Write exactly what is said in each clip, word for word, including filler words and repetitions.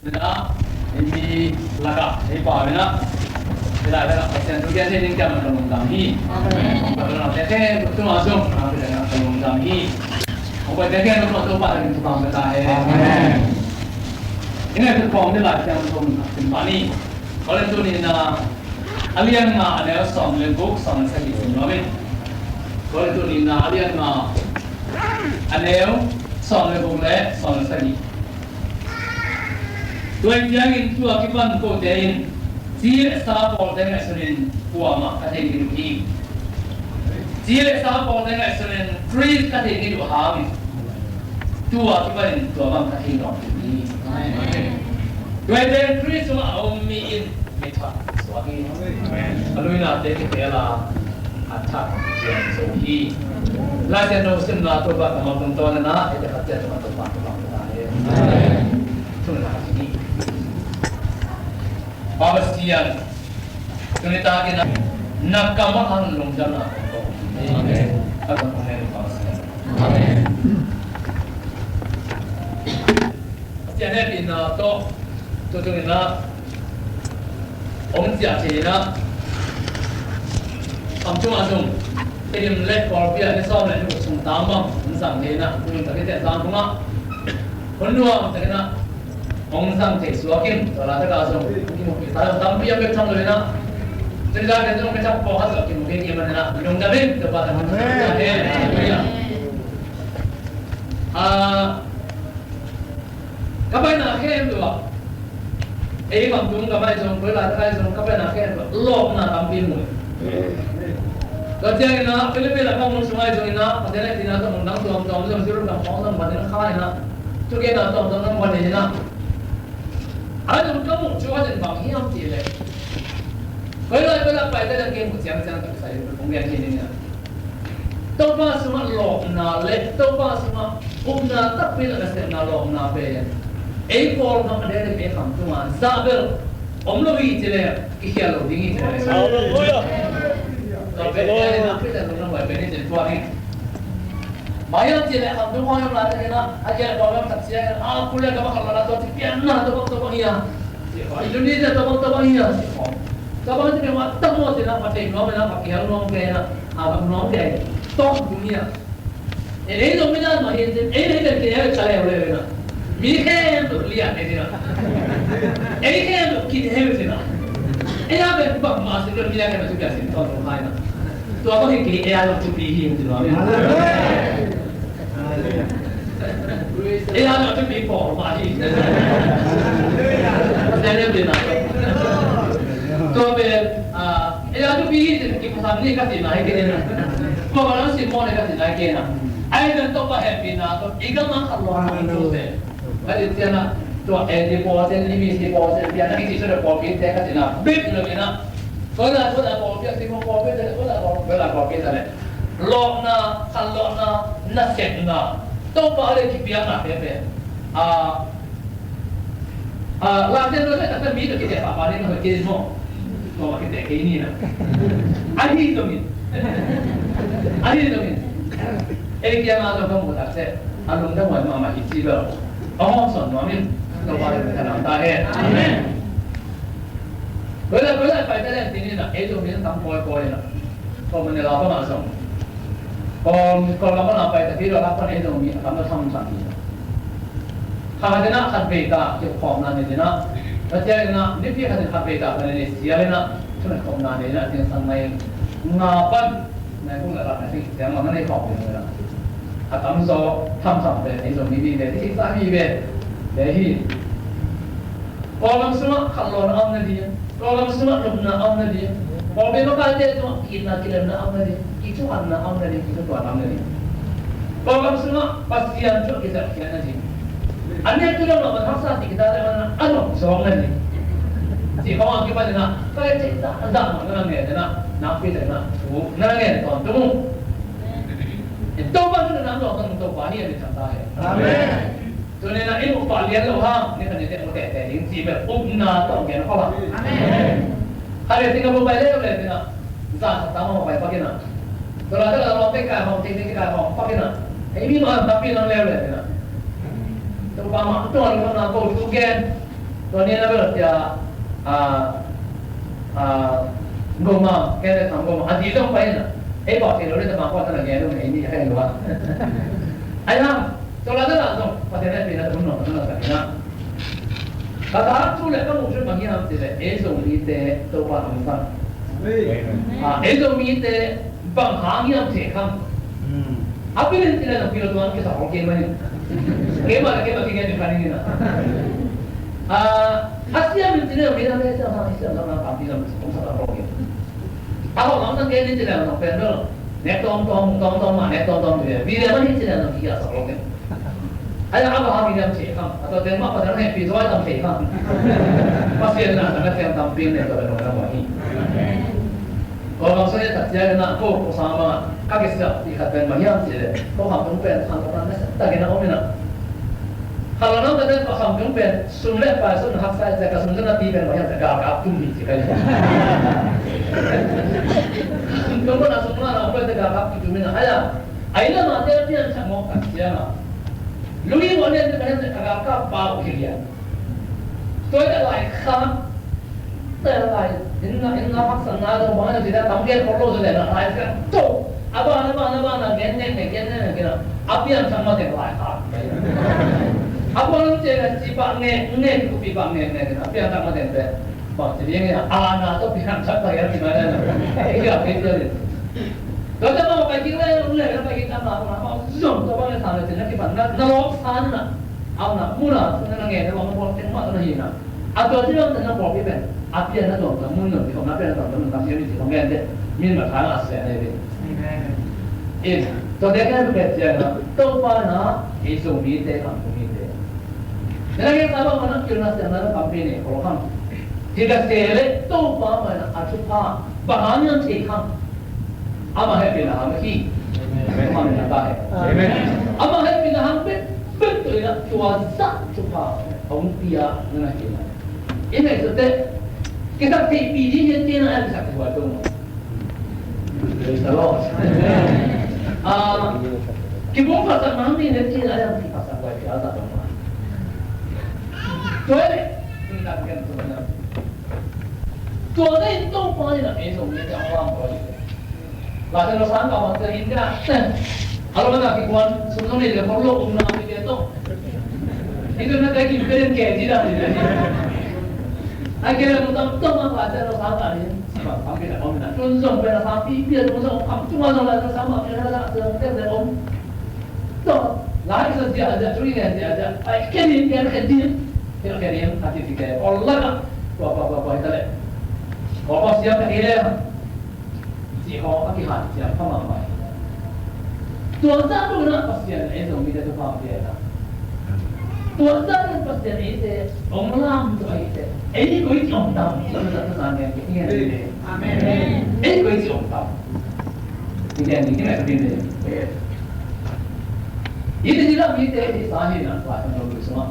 Ina, i mi lakah, i pau ina, i lai lakah Pasian thu gen thei ding kiam ka lungdam hi. Amen. Ka lungdam thei thei, tu ma zong, ka lungdam hi. Hong pai thei thei, tu ma Topa in thupha pia ta hen. Amen. Ina, tu kong ni lai kiam tu ma sim pa ni. Korintu ni na, a lian nga, a neu sawm le guk, sawm le sagih sim lo in. Korintu ni na, a lian nga, a neu sawm le guk le sawm le sagih. Tua ciangin tua kipan kote in ci le sa pawlte ngaihsunin kuamah ka thei ngei uh hi. Ci le sa pawlte ngaihsunin Khrist ka thei ngei uh hangin tua kipanin tua bang ka thei nawn uh hi. Tua ciangin Khrist sungah a om mi in mi thak suak hi. A luinate kipel a, a thak ciang zo hi. Lai Siangtho simna Topa kammal tungtawn a na, eite khat ciat tungah Topa kammal ta hi. Thunna hi. Pa Pasian, tuni takin na kammal hang lungdamna kong ko. Amen. Ka kammal hang lungdamna. Amen. Pasian hehpihna tawh, tu tungin ah hong ciah theihna, Khamtung ah zong Tedim le Kawlpi ah ni sawm le ni guk sung tang bang hong zang theihna, tu tungin takite tang kong ah hun nuam takin ah hong zang thei suak in, tua laitak ah zong kimuhpih sa tampi a pek tham lo in ah, tuni takin zong pek tham pawlkhat zong kimuhpih kei manin ah lungdam in, Topa tangin ah. Amen. Hallelujah. Ah, ka paina khempeuh ah, ei Khamtung ka pai zong, koi laitak ah zong ka paina khempeuh ah lawpna tampi mu. Tua ciangin ah Philippines ah ka mun sung ah zong in ah, Pasian hehpihna tawh mun dang tuamtuam zong, Europe gam khawng zong panin kha in ah, thugenna tuamtuam zong panin in ah, a zong ka muh thu a zin bang hiam cih leh, koi lai koi lai paite zong kei muh ciangciang ka kisai in kong gen khin in ah, Topa sungah lawpna le Topa sungah upna takpi le nasepna lawpna pen ei Kawlgam a dede ei Khamtung ah zah bel om lo hi ci leh kikhial lo ding hi ci leh. Hallelujah. Tua pen ei takpi le lungdam huai pen hi ci leh tua ding. Mailam ci leh Khamtung huai om lai takin ah, a kia Kawlgam tak sia in ah, a kul le gam a khat lo la tua ci pianna tua bang tua bang hi a. Indonesia tua bang tua bang hi a. Tua bang ci pian mah tam maw ci in ah, ma thei nuam in ah, ma kial nuam kei in ah. A bang nuam kei tawh tung hi a. Ei, ei zong midang mah hi in cin, ei, ei zong kihel ka leuleu in a. Mi khempeuh lian hi in a. Ei khempeuh kihel hi in a. Ei a bek bangmah sin zong mi a khempeuh thupiak sin tawn zong hai in a. Tua bang hi kei ei a zong thupi hi in cin a. Ei a zong thupi pawl mah hi. Tua pen, ah, ei a thupi hi cin kiphasan ni ka cihna hi kei in a. Kua bang lam sin mawh ni ka cihna hi kei in a. Ahih hangin Topa hehpihna tawh i gam a khat lo a hong tung pen, ka cih ciangin ah, tua N D P pawl sin, N D P pawl sin, pian na kici suan pawlpi te ka cihna bek lo in ah. Tua na, tua na pawlpi a, Singapore pawlpi te, tua na pawlpi, tua na pawlpi te le. Lawpna, khanlawhna, nasepna, Topa le kipiakna te pen, ah, ah, Laisiangtho sung taktak mi tawh kiteh pahpah ding a hoih kei maw? Tua mah kiteh kei ni na. Ahi zongin, ahi zongin, ei kiangah zong ka muh tak ciang a lungdam huai mahmah hi ci bel hong hawmsawn nuam in. Topa le ka lam ta hen. Amen. Koilai koilai pai ta leng ci ni na, ei zong mi tam kawikawi na. Kawlman ne la pa mah zong, Kawl, Kawlgam a pai ta kei lo la pan ei zong mi a tam lo tham tham hi. Kha khat in ah khat vei ta kikhawmna nei in ah, Pasian in ah mipi khat in khat vei ta pan nei sial in ah, thunei khawmna nei in ah, zingsang nai nga pan nai kung la la nai sing siang ma ma nei khawm ding in ah. A tam zaw tham tham ve, ei zong mi mi ve, ei sa mi ve, ve hi. Kawlgam sungah khanlawhna a om nading, Kawlgam sungah lupna a om nading, pawlpi makaite tungah ki-itna kilemna a om nading, kithuhatna a om nading, kithutuahna a om nading. Kawlgam sungah Pasian thu a kizahkhiat nading. A nektu dong lo man haksa cih kita le man a nong zawng nading. Cih khawng a kipan in ah, ka le cih zah zah mah na ngen in ah, nakpi tak in ah thu na ngen tawntung uh. Topa thu na nam zawng tawntung Topa hi a, mi thang ta hi. Amen. Tuni in ah i muh pah lian loh hang, ni khat ni teh mu tehteh ding cih bel upna tawh gen khawm a. Amen. Khat le Singapore pai leuleu in ah, zan khat tam a pai pak in ah. Tua laitak a lawmte kaikhawm, teitei kaikhawm pak in ah. Ei mi mah tampi lam leuleu in ah. Topa mah tua lungdamna ko thu gen. Tua ni na bel tia, a, a, goma, kene tham goma, a di dong pai na. Ei ba ke lo le ta ma ko ta na ge lo ei ni hai lo. Ai na, to la ta la dong, pa te ne pi na ta no na ta na. Ka ta tu le ka mu chu ma hiam ti le, ei zo ni te to pa no ta. A, ei zo ni te, bang hang hiam thei kham. A pilin tina na pilo tuan kisa hong kema ni. Kema na kema kingen ni kani ni na. A, a siam min tina mi na le siam hang siam na na pam pilo hong sa hong kema. A hong hang sang keni tina na pen no. Nek tom tom tom tom ma nek tom tom ni. Bi le ma ni tina na kisa hong kema. Ai a ba hang hiam thei kham. A to teng ma pa tang he pi zoi tam thei kham. Pasian na na siam tam pin ne to le no na mo hi. Aw, bang sung e tak cia na ko, ko sa ma, ka kisiap ti khat pen ma hiam ci le, ko kham tung pen, kham tung pen, na sa ta kena om ina. Khat lo nam ka ten, ko kham tung pen, sum le pai sum hak sai cia, ka sum tung na ti pen ma hiam cia, ka kap tum hi ci ka ina. Sum tung ko na sum na na pen cia, ka kap tum ina. Aya, ai na ma te pian sa mo tak cia na. Lui mo ne te pen cia, ka kap pa u hi lian. Toi ka lai kha. Tua lai, inn a, inn a haksa na zong bang a zong ci na tam gen khol lo zong le na lai fiang to. A ban, a ban, a ban, a gen, gen, gen, gen, gen, gen, a piang thang ma teng lai kha. A ban zong ci na ci pa nge, nge, ku pi pa nge, nge, gen, a piang thang ma teng pe. Ba ci liang ya, a na to piang thang ma teng ci ma na. Ia, pe ci liang. Tua ta ma pa king le, le, pa king ta ma, ma, ma, zong to ba le thang le ci na ki pa na, na lok sa na. A na, mu na, na nge, na, ma, ma, teng ma, na hi na. A tua ci bang teng na pawlpi pen a pian na tuamtuam mun nun, a pian na tuamtuam mun tam pian mi ci kong gen te, min ma thang a sia nei ve. Amen. In, tua te kan pen ciang na, Topa na, ei Zomite, kam Zomite. Na gen sa bang na kil na siang na kam pian nei, ko kam. Ci ka se le, Topa ma na, a thupha, bang hang hiam thei kham. Ama hehpihna hang hi. Amen. Ama hehpihna ta hi. Amen. Ama hehpihna hang bek bek tawh ina tua zah thupha hong pia na hi na. I ngaihsut teh, kisaktheihpih ding hi a, tina a kisakthei huai tung. Praise the Lord. Ah, kibawm phatsakna hang ding hi a, tina a kisakthei huai pia zah tung. Tua hi leh, tua hi leh Topa in a ei zong ni te hong lam tua hi. Laisiangtho sang kah bang te in ka. A lo na kikuan, sum zong nei le khol lo um na mi te tawh. Hi tun na kai kim pe den ke ji da ni le. Ai ke le mu tam tawh ma Laisiangtho sang kah ni. Si bang tam ke da om na. Tun zong pe na sang pi pi tun zong kam tun zong Laisiangtho sang ma pi na la zong te le om. Tawh. Lai sa zia zia tui ne zia zia. Ai ke ni ke ke di. Ke ke ni a ti ti ke. Ol la. Kua kua kua kua hi ta le. Kua kua siam ka ni le. Cih khawng a kihanciam kha mahmah hi. Tua zah tungin ah Pasian in ei Zomite thupha hong pia hi. Tua zah tungin Pasian in eite hong lamto ahih teh, ei koi ci om tam, cih tua zah tungin ah ngen kei hi. Amen. Ei koi ci om tam. Hi ngen ding hi ngen ding hi. Eite ci lam mite hi sa hi na, sa kan lo sungah.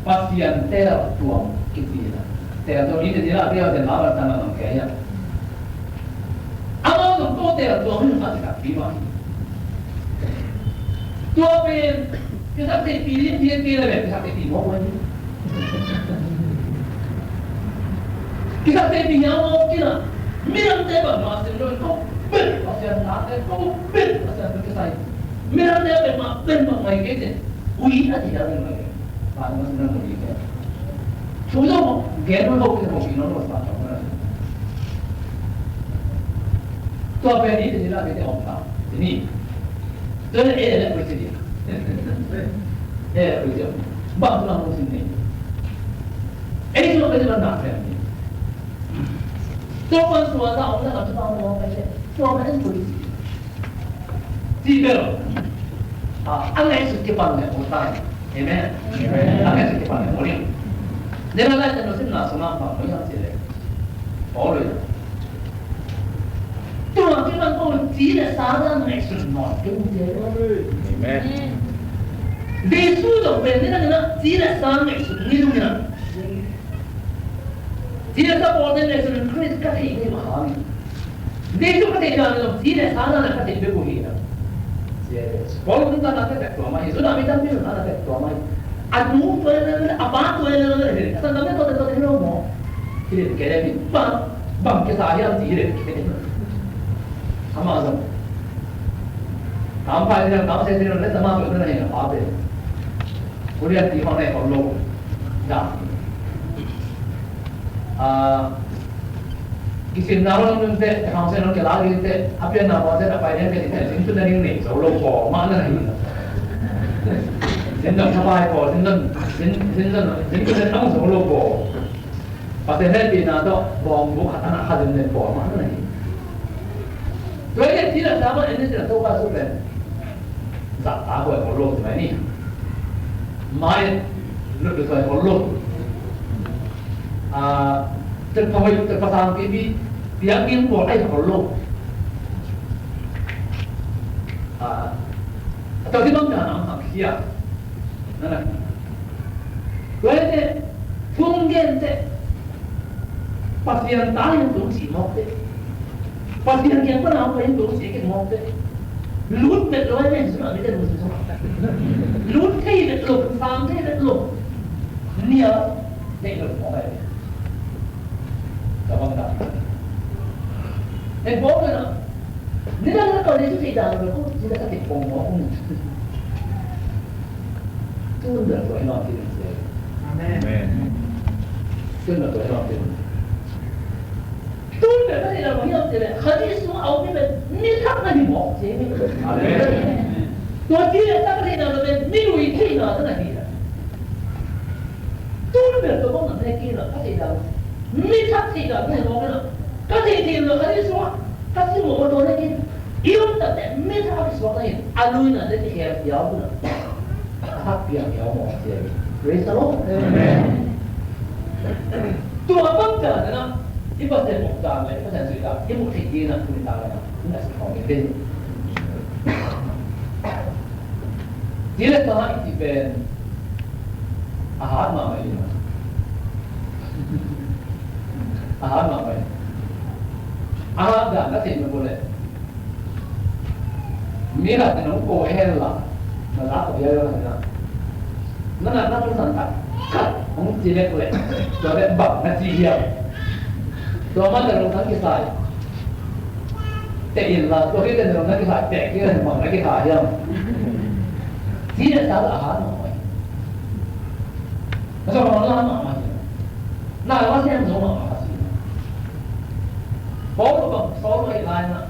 Pasian tel tuam kici na. Tel tuam i te dila tel te na ban tang lam kei a. Amau zong tua tel tuam a ci takpi mah hi. Tua pen kisaktheihpih ding, pi, pi le pen kisaktheihpih mawk mah hi. Kisaktheihpih hiam mawk kina. Midangte bangmah sin lo in ko bel Pasian nate, ko bel Pasian pen kisai. Midangte bangmah, bangmah ngai kei te. Ui a ci hiam bangmah kei. Pai ma sung na mu ding te. Thu zong gen mun ho kei ho kei nong lo sa tawh na. Tua pen ni te ni la kei te om ta. Te ni. Tua le e le koi te ni. E le koi te. Bang tu na mu sin ni. E ni lo kei te na na pen ni. Tua pan tua ta om na ka tu pa mo kei te. Tua pen koi te. Ci bel. A, a ngaihsut kipan leh om ta hi. Amen. Amen. A ngaihsut kipan leh om ding. Nidang Laisiangtho simna sungah bang mu hiam cih leh, Paul in, tua kipan ko ci le sa na ngaihsut nawn kei un ci. Amen. Jesu zong pen nidang in a ci le sa ngaihsut ngei un a. Ci le sa Paul pen ngaihsut in Khrist ka theih ngei mah hang. Jesu ka theih dan lo, ci le sa na ka theih bek uh hi na. Paul nuntakna ka tek tua mah hi, Judah mi tampi nuntakna tek tua mah hi. A nu tua leh, a pa tua leh, a sanggam leh tua leh, tua leh hi lo maw? Hi leh kei leh hi bang, bang kisa hiam ci hi leh kei. Amah zong Kampai ding, kamsei ding, le tama pen na hi na pa pen. Korean ti hong na hong lo. Da. Ah, kisim na lo nun te, kamsei lo kila ding te, a pian na pa te, a pai ding te, te, sin tu na ding nei zo lo ko, ma na hi. Sin dong sa pai ko, sin dong, sin, sin dong, sin tu na ding zo lo ko. Pasian hehpihna tawh bawng buk khat a na khat in nen pawlmah na hi. Tua hi leh ci le sa mah en ni ci le Topa Jesu pen zahtak huai khol lo ci mai ni. Mai lut lut huai khol lo. Ah, tek pha huai, tek pha sang pi pi, piak ding pawl ai khol lo. Ah, tua ci bang ka na hak sia. Na na. Tua hi leh, thu gen teh, Pasian ta in tung ci mawk teh. Pasian kiang pan a hong pai in tung ci kik mawk teh. Lut bet lo ai ven sung a mi te lut sung. Lut thei bet lo, sang thei bet lo. Nia thei lo mawk ai ven. Ka bang ta. En bawk na. Nidang na tawh Jesu thei dan lo ko, nidang ka thei pong maw. Tun bel tua hi nawn ti. Amen. Tun bel tua hi nawn ti. Tun bel ka thei dan lo hi nawn ti le, kha Jesu a om hi bel, mi thak na hi maw, ci hi. Amen. Tua ci le, ka thei dan lo bel, mi lui thei na na hi. Tun bel tua bang na thei kei na, ka thei dan lo. Mi thak thei dan lo hi maw na. Ka thei thei lo, kha Jesu a. Ka si mawh mawh dawn hi kei. I om tak teh mi thak a kisuak na hi. A lui na teh kikhel hiau na. A hak piang hiau mawh sia hi. Praise the Lord. Amen. Tua bang ka na na. I Pasian muk dan le, i Pasian zui dan. I muk thei ding na, tuni tak le na. I na si khawng i ding. Ti le ta i ti pen. A hat mahmah hi na. A hat mahmah hi. A hat dan na thei na bo le. Mi khat in hong ko hen la, na za ko bia yo na. Na na na tung san tak khat hong ci lek lek. Tua leh bang na ci hiam. Tua man na lungtang kisai. Teh in la, tua khit teh na lungtang kisai, teh khit teh bang na kisai hiam. Ci leh sa la ha no. Na sa la ma ma. Na la sem zo ma ma si. Paul bang, Saul bang i lai na.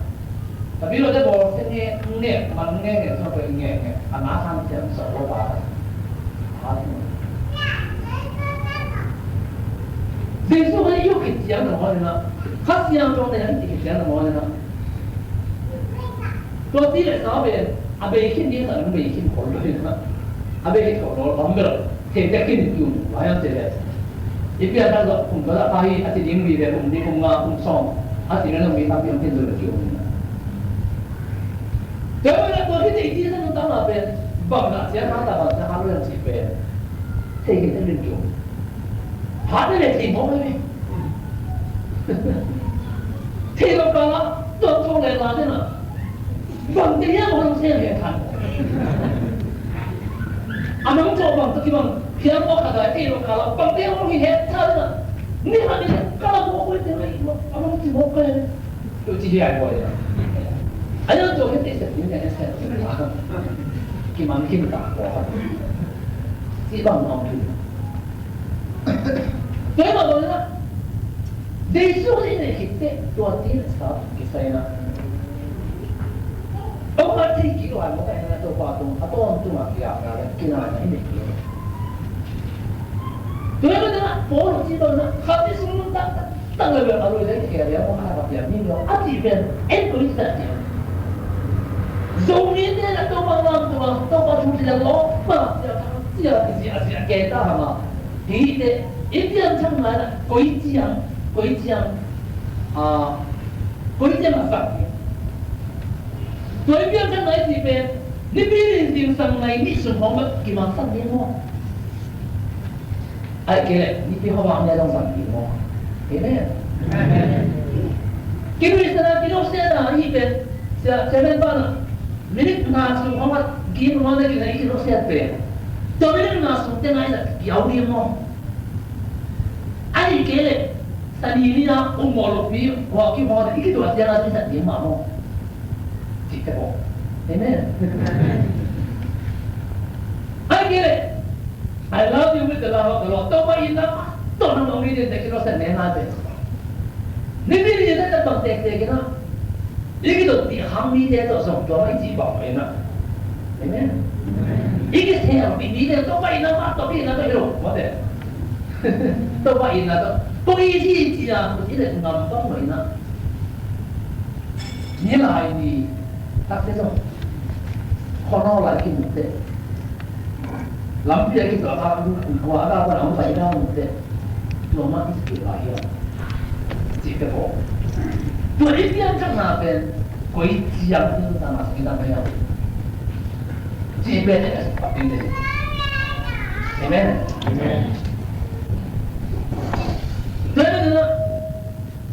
Tapi lo te bawl se nge, nge, man nge, nge, sa ko nge, nge. A na sang siam sa lo ba. Jesu hei yu khit ciang na mawh na. Kha Siangtho hei yu khit ciang na mawh na. Tua ti le sa pen, a bei khin ding sa na bei khin khol lo na. A bei khin khol lo bang bel. Thei tek khin tum, vai am te le. I pian tak lo, kum ka la ka hi, a ti ding vi ve, kum ni, kum nga, kum sawm. A ti na lo mi tak piang khin lo le ki um na. Tua pen a tua khit teh i ti sa nung tang a pen, bang na sia kha ta bang sia kha lo yang si pen. Thei khin tek khin tum. Hat le thei mawk le. Thei lo ka la, tua tua le la te na. Bang te hiam hong sem he khan. A nang tua bang tua ki bang, hiam mawk kha ta thei lo ka la, bang te hiam hong hi he khan na. Ni kha ni ka la mawk ko te na i mawk, a nang ti mawk ka le. Tu ci hiai ko ya. Ayo tu ke te se ni ne se. Ki man ki ta ko. Ci bang nong tu. Tua mah bang na. Jesu in i khit teh tua ti le sa kisai na. Tua ka thei kik lai mawk a hi na tua pa tung a tawntung a kiak na le kina na hi ni. Tua mah na Paul ci bang na khat i sung tak tak. Tang le a lui le kia dia mo ha ka pia mi lo a ti pen en ko i sa ti. Zomi te na Topa lam Topa Topa thu ti la lo pa sia sia ti sia sia ke ta ha ma. Ti te i pian chang na na koi chiang koi chiang a koi chiang a sa ti. Tua i pian chang na i ti pen ni pi ling ding sang na i ni sung hong ma ki ma sang ni mo. Ai kei leh, nipi hawh bang nia dong bang ding maw. Amen. Amen. Kinuihsan a, kinuhsiatna, i pen, sia, sia men pa na, minute na sung hawh a, gim hawh na, kina i kinuhsiat pen. Tua mi na sung te ngai zat kiau ding maw? Ahih kei leh Sani ni a um maw lopi hua kihua i kituah ciang a i zat ding mah maw? Cih te maw? Amen. Ahih kei leh I love you with the love of the Lord. Topa itna mah tawh na mawng i den te kilo sa ne ngai te. Ni mi ni te bang tek tek ina. I kidot pih khang mite tawh zong tua mah i cih bang mah ina. Amen. I kisel pih mite tawh Topa itna mah tawh pih itna tawh hi lo mah te. Topa itna tawh. Kong it hi ci a kong it leh ngam bang mah ina. Ni lai ni takte zong. Khua nau lai kimu te. Lampi a kituak a, khua a ka pan a hong pai na mu te. Tua mah i kituak lai hiam? Cih te ko. Tua i piang khat na pen koi ciang i ta na i ta na hiam? Cih pen e a pa pen te. Amen. Amen. Tua pen na.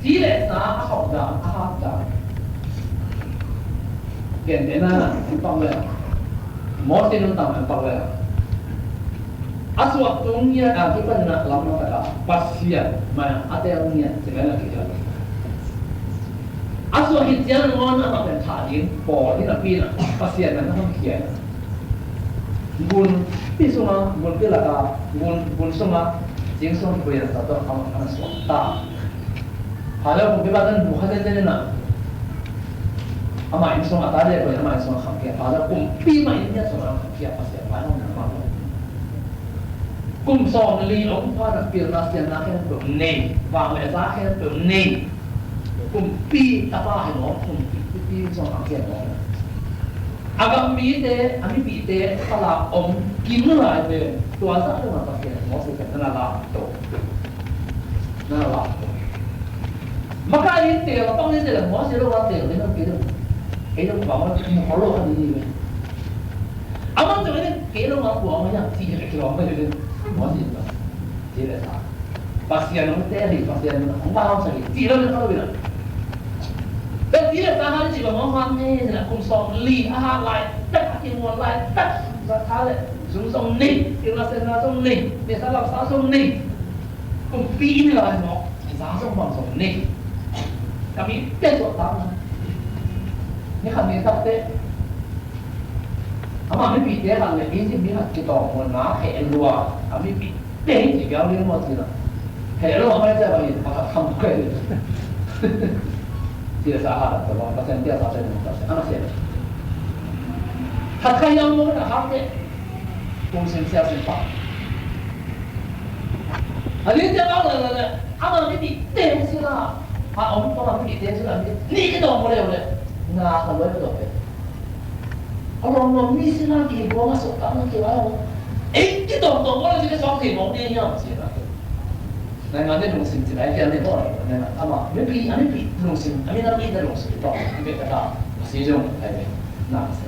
Ci le sa a khauh dan, a hak dan. Gentehna in pak le, Moses nuntakna in pak le, a suah tung ngiat a kipan na lam na taka Pasian mai a tel ngiat ci mai na kikal. A suah hi cian ngon a mak pen tha ding pawl hi na pi na Pasian na na hong kian. Gunpi sunga, gunpi laka, gun, gun sunga, cing sung kipuian sa tawh a mak a na suak ta. Phalo kumpi batan bu kha tenten ina. Ama inn sung a ta le koi ama inn sung a kham kia. Phalo kumpi ma inn nia sung a kham kia Pasian vai hong na ma. Kum sawm li ong pha na pilna sianna khempeuh nei. Vang le za khempeuh nei. Kumpi tapa hi mawk, kumpi sung a kham kia mawk. A gam mite, a mipite, pala om kim lai pen tua zah dong a Pasian Moses na la to. Na la to. Makai in tel, a pang in tel, Moses lo a tel, in ong kei dong. Kei dong bang, mu holo a ni ni. A man to in kei dong a kuang a yang ti kei dong a ni. Moses ba. Ti le sa. Pasian hong teel hi, Pasian hong ba hong sa hi, cih lo le ka lo hi na. Tua cih le sa hang cih bang hong hang hi, na kum sawm li a hang lai tak, a kimuan lai tak, za tha le zum zong nei, pilna sianna zong nei, mesa lamsa zong nei. Kumpi in lai mawk, za zong bang zong nei. Ka mite suak tak na. Ni khat ni tak te. Ama mipite khat le Egypt mi khat kitawng muan na heh lua, a mipi Te hi ci piau ding maw ci na. Heh lo a mai cia bangin pakhat kham kei. Ci le sa ha ta bang Pasian tia sa cia bang Pasian. Ana sia. Khat kha yang maw na khak te. Kung sim sia sim pa. A li tia bang le le le. Ama mipite sila. A om pa mipite sila. Ni ki dong mo le le. Na kha lo le lo. A lawmlawm mi sila kei buang a sawhtakna kei lai aw. Ei, kitawmtawm buang a ci ka suak thei mawk ding hiam ci na. Nai ngah te lungsim ci lai hiam ni bawl. Nai ngah ama mipi, a mipi lungsim, a minam ite lungsim tawh. Mipi ka ta, a si zong ai ve. Na ka se.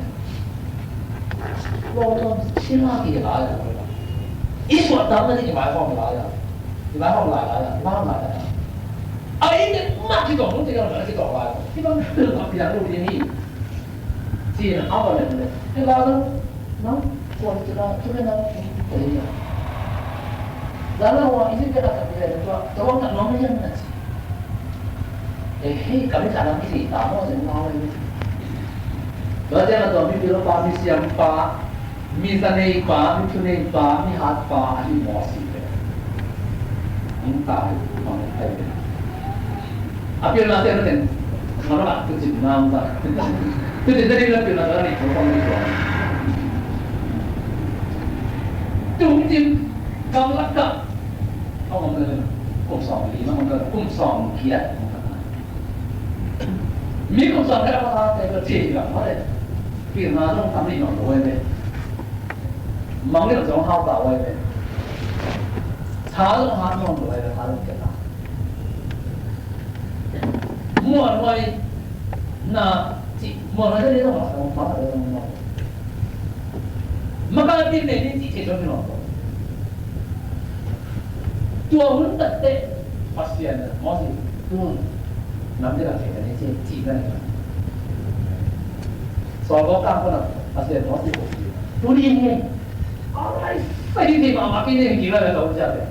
Lawmlawm sila kei lai aw. I suahtakna ding i mai khawm lai aw. I mai khawm lai lai aw. I mai khawm lai lai aw. A ite mah kitawm lungsim lai, kitawm lai aw. Kitawm lai aw. Piang lo ding hi. Ci na a va lem le. Te la lo, no? Kuan ci la, ci la na, te ya. La la wa, i ci te la ta te la tua, tua wa ta no me yan na ci. E hei, ka mi ta la mi ci ta mo zen ma wa ni. Tua te la tua mi pi lo pa, mi siam pa, mi sa nei pa, mi thu nei pa, mi hat pa, a hi mo si te. Hong tai, hong tai. A pilna te na teng, mana tu cin nam ta. Tu cin tadi na pilna ta ni ko pang ni ko. Tu cin kam lak ka. Kau ngam ka na. Kum sawm li na ngam ka. Kum sawm kiat. Mi kum sawm kiat pa ta te ko cin ka ma le. Pilna zong tam ni no lo ne. Mang ni zong hau ta wai ne. Sa zong ha no lo ne. Sa zong kiat ta. Muanhuai na cih, muanhuai na dei na hong sa hong sa na dei na hong sa. Makatin nei ni cih cih zong ni hong sa. Tua hun takteh Pasian na Moses tu nam dei na cih na ni cih cih na ni. Saul ko tang ko na Pasian Moses ko cih. Tu ni ni. Alright, sa hi ni mama kini kila la tau ja te.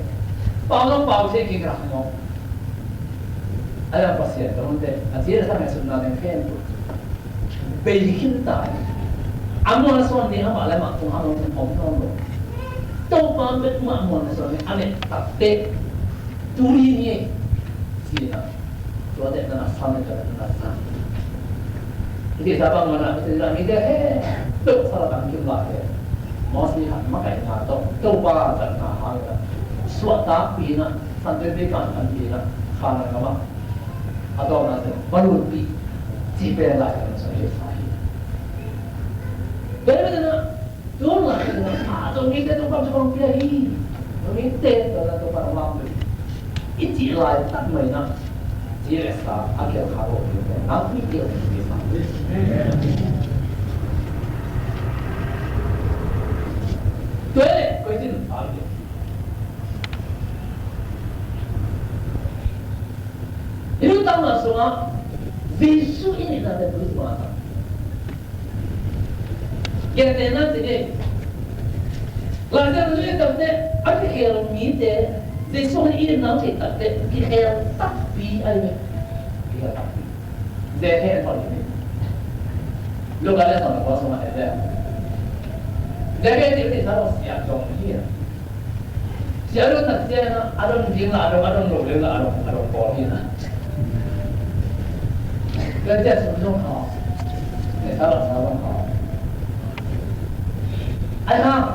Pau long pau se kini la mo. Ala Pasian tau te. A ci la sa me sun na den khen tu. Bei khin ta. A muan suan ni a mah le mah tung a muan om om lo. Topa bek mah muan suan ni a met tak te. Tuni ni. Ci na. Tua te na na sa me ta na na sa. Hiti sa bang mana hiti na mi te he. Tuk sa la tang kim la he. Mosi han makai na to. Topa ta na ha na. Suak ta pi na. San te pi kan kan pi na. Kha na ka ma. A tawpna te, va lutpih cih pen Lai Siangtho sung hi sa hi. Tua hi manin ah, tua Lai Siangtho sung ah, a Zomite Topa sung pia hi. Zomite Topa sung pia hi. I cih lai tak mai na, ci le sa, a kial kha lo hi pen, nak mi kial hi sa. Tua hi le, koi cin sa hi. I lungtang mah sungah Jesuh i neihna te Christmas a gentehna ci ni. Lazarus i takte a kikhel mite Jesuh i neihna thei takte kikhel takpi a hi. Kikhel takpi. Zekhei a thawh hi. Luka le sawm le kua sungah en le. Zekhei ci ni sa lo siam zong hi. Sia a dong tak sia na, a dong ding la, a dong, a dong lo le la, a dong, a dong pawl hi na. Tua cia sum zong hau. Ne sa la sa zong hau. Ai ha.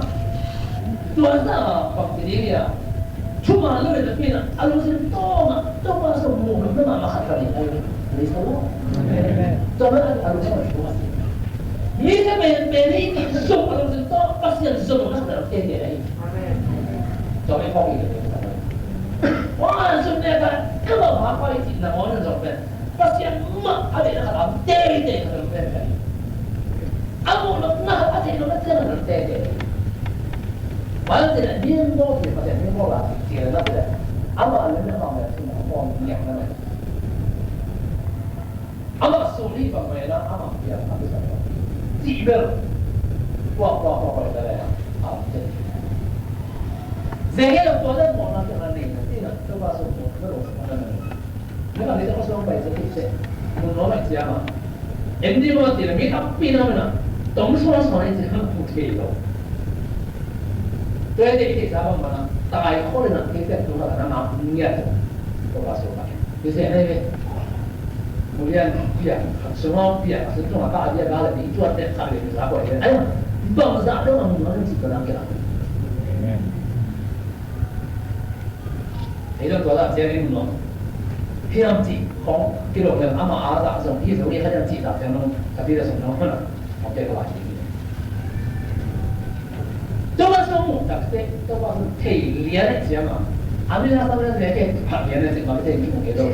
Tua sa bang ti ding ia. Thuman lo le na pi na, a lo sin to ma, to pa so mu na ma ma khat ka ni ai. Praise the Lord. Amen. To ma a lo sin to ma. Mi ka men men ni zong a lo sin to, Pasian zong na khat ka te te ai. Amen. Zong i khawng i te te. Wa, zong ne ka, ka ba ma pa i ti na mo na zong pen. Pasian mah a deihna khat a om teitei khat a om pen pen. A muh loh na khat a theih loh na ciang khat a om teitei. Pasian in a ding bawl ci, Pasian ding bawl a ci, ci na pen. Amah a lem na khat a om teitei na bawl ngiat na pen. Amah suli bang mai na, amah piang a bisa cih bel. Kuak, kuak, kuak, kuak, kuak, kuak. Zekhei lo tua dan mawhna te na nei na ti na, tua ba sung mawh na lo sa na na. Na ka ni ta ko sung pai sa ti se. Mun lo mai cia ma. Em di ma ti na mi tampi na na. Tong suan suan ni cia ma pu thei lo. Tua te ti sa bang ma na. Tai ko le na ti te tu na na ma ngiat. Tua ba sung ma. Hi se nei ve. Mulian piang, sungawng piang, sungawng ka dia ka le ni tuan te ka le ni sa ko ye. Ai, bang za dong ang mulian si ko lang ke lang. Amen. Ai, dong tua la sia ni no. Hiam ci kong, ki lo hiam ama a za sung, hi so ye ka hiam ci za sia no, ka ti da sung no, na. Tua sung mu tak te, tua sung thei lian e cia ma. A mi na sa lian e ke, phat lian e cia ma, ke thei mi mu ke do.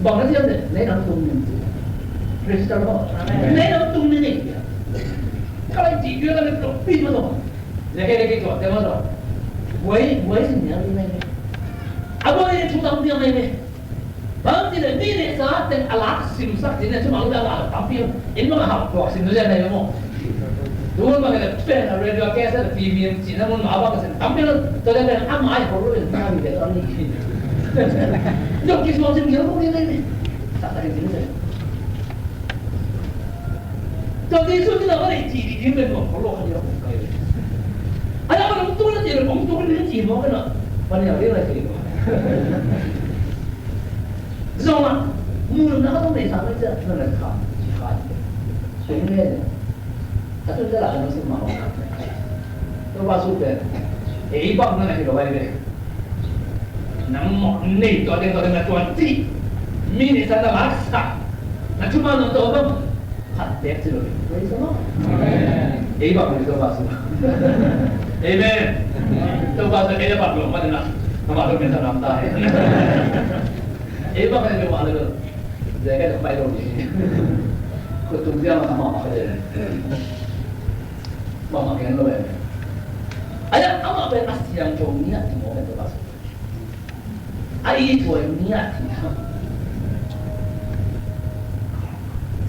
Bang na cia ne, ne nang tung min cia. Praise the Lord. Amen. Ne nang tung min e cia. Ka lai ti yu na le tung pi ma do. Ne ke ne ke tua te ma do. Wei, wei sin lian ne. A bo ne tu tang lian ne. Bang ci le mi nih sa teng a lak simsak ci ne, cumang dah a lak tampi in bang a hau tuak sim tu cia nei maw. Tu mun bang le pen a radio cassette, T V in ci na mun ma bang sim tampi lo. Tua le pen a mai ho lo in na mi le tawh ni. Dong ki suang sim ni lo ni ni. Sa ta ni ni. Tua Jesuh ci na bang i ci di di pen maw ho lo ka ni lo. Ai a bang tu na ci le bang tu ni ci maw ka na. Bang ni a ri na ci. Zong ah, mun na ka tong nei sa mai cia, na na kha, kha. Sui ne, a tu te la na sim ma. To ba su te, ei bang na na hi lo ai ve. Nang mo nei to deng to deng na tuan ti. Mi ni sa na la sa. Na tu ma no to bang. Khat pek ci lo hi. Praise the Lord. Amen. Ei bang ni Topa sung. Amen. Topa sung ei bang lo ma na. Nama lo men sa nam ta. Ei bang ni lo ma lo. Zekhei lo pai lo ni. Ko tung dia ma ma ma ka de. Ma ma ken lo eh. Ai a ma pen a siangtho ni a ti mo pen Topa sung. A i tuai ni a ti ha.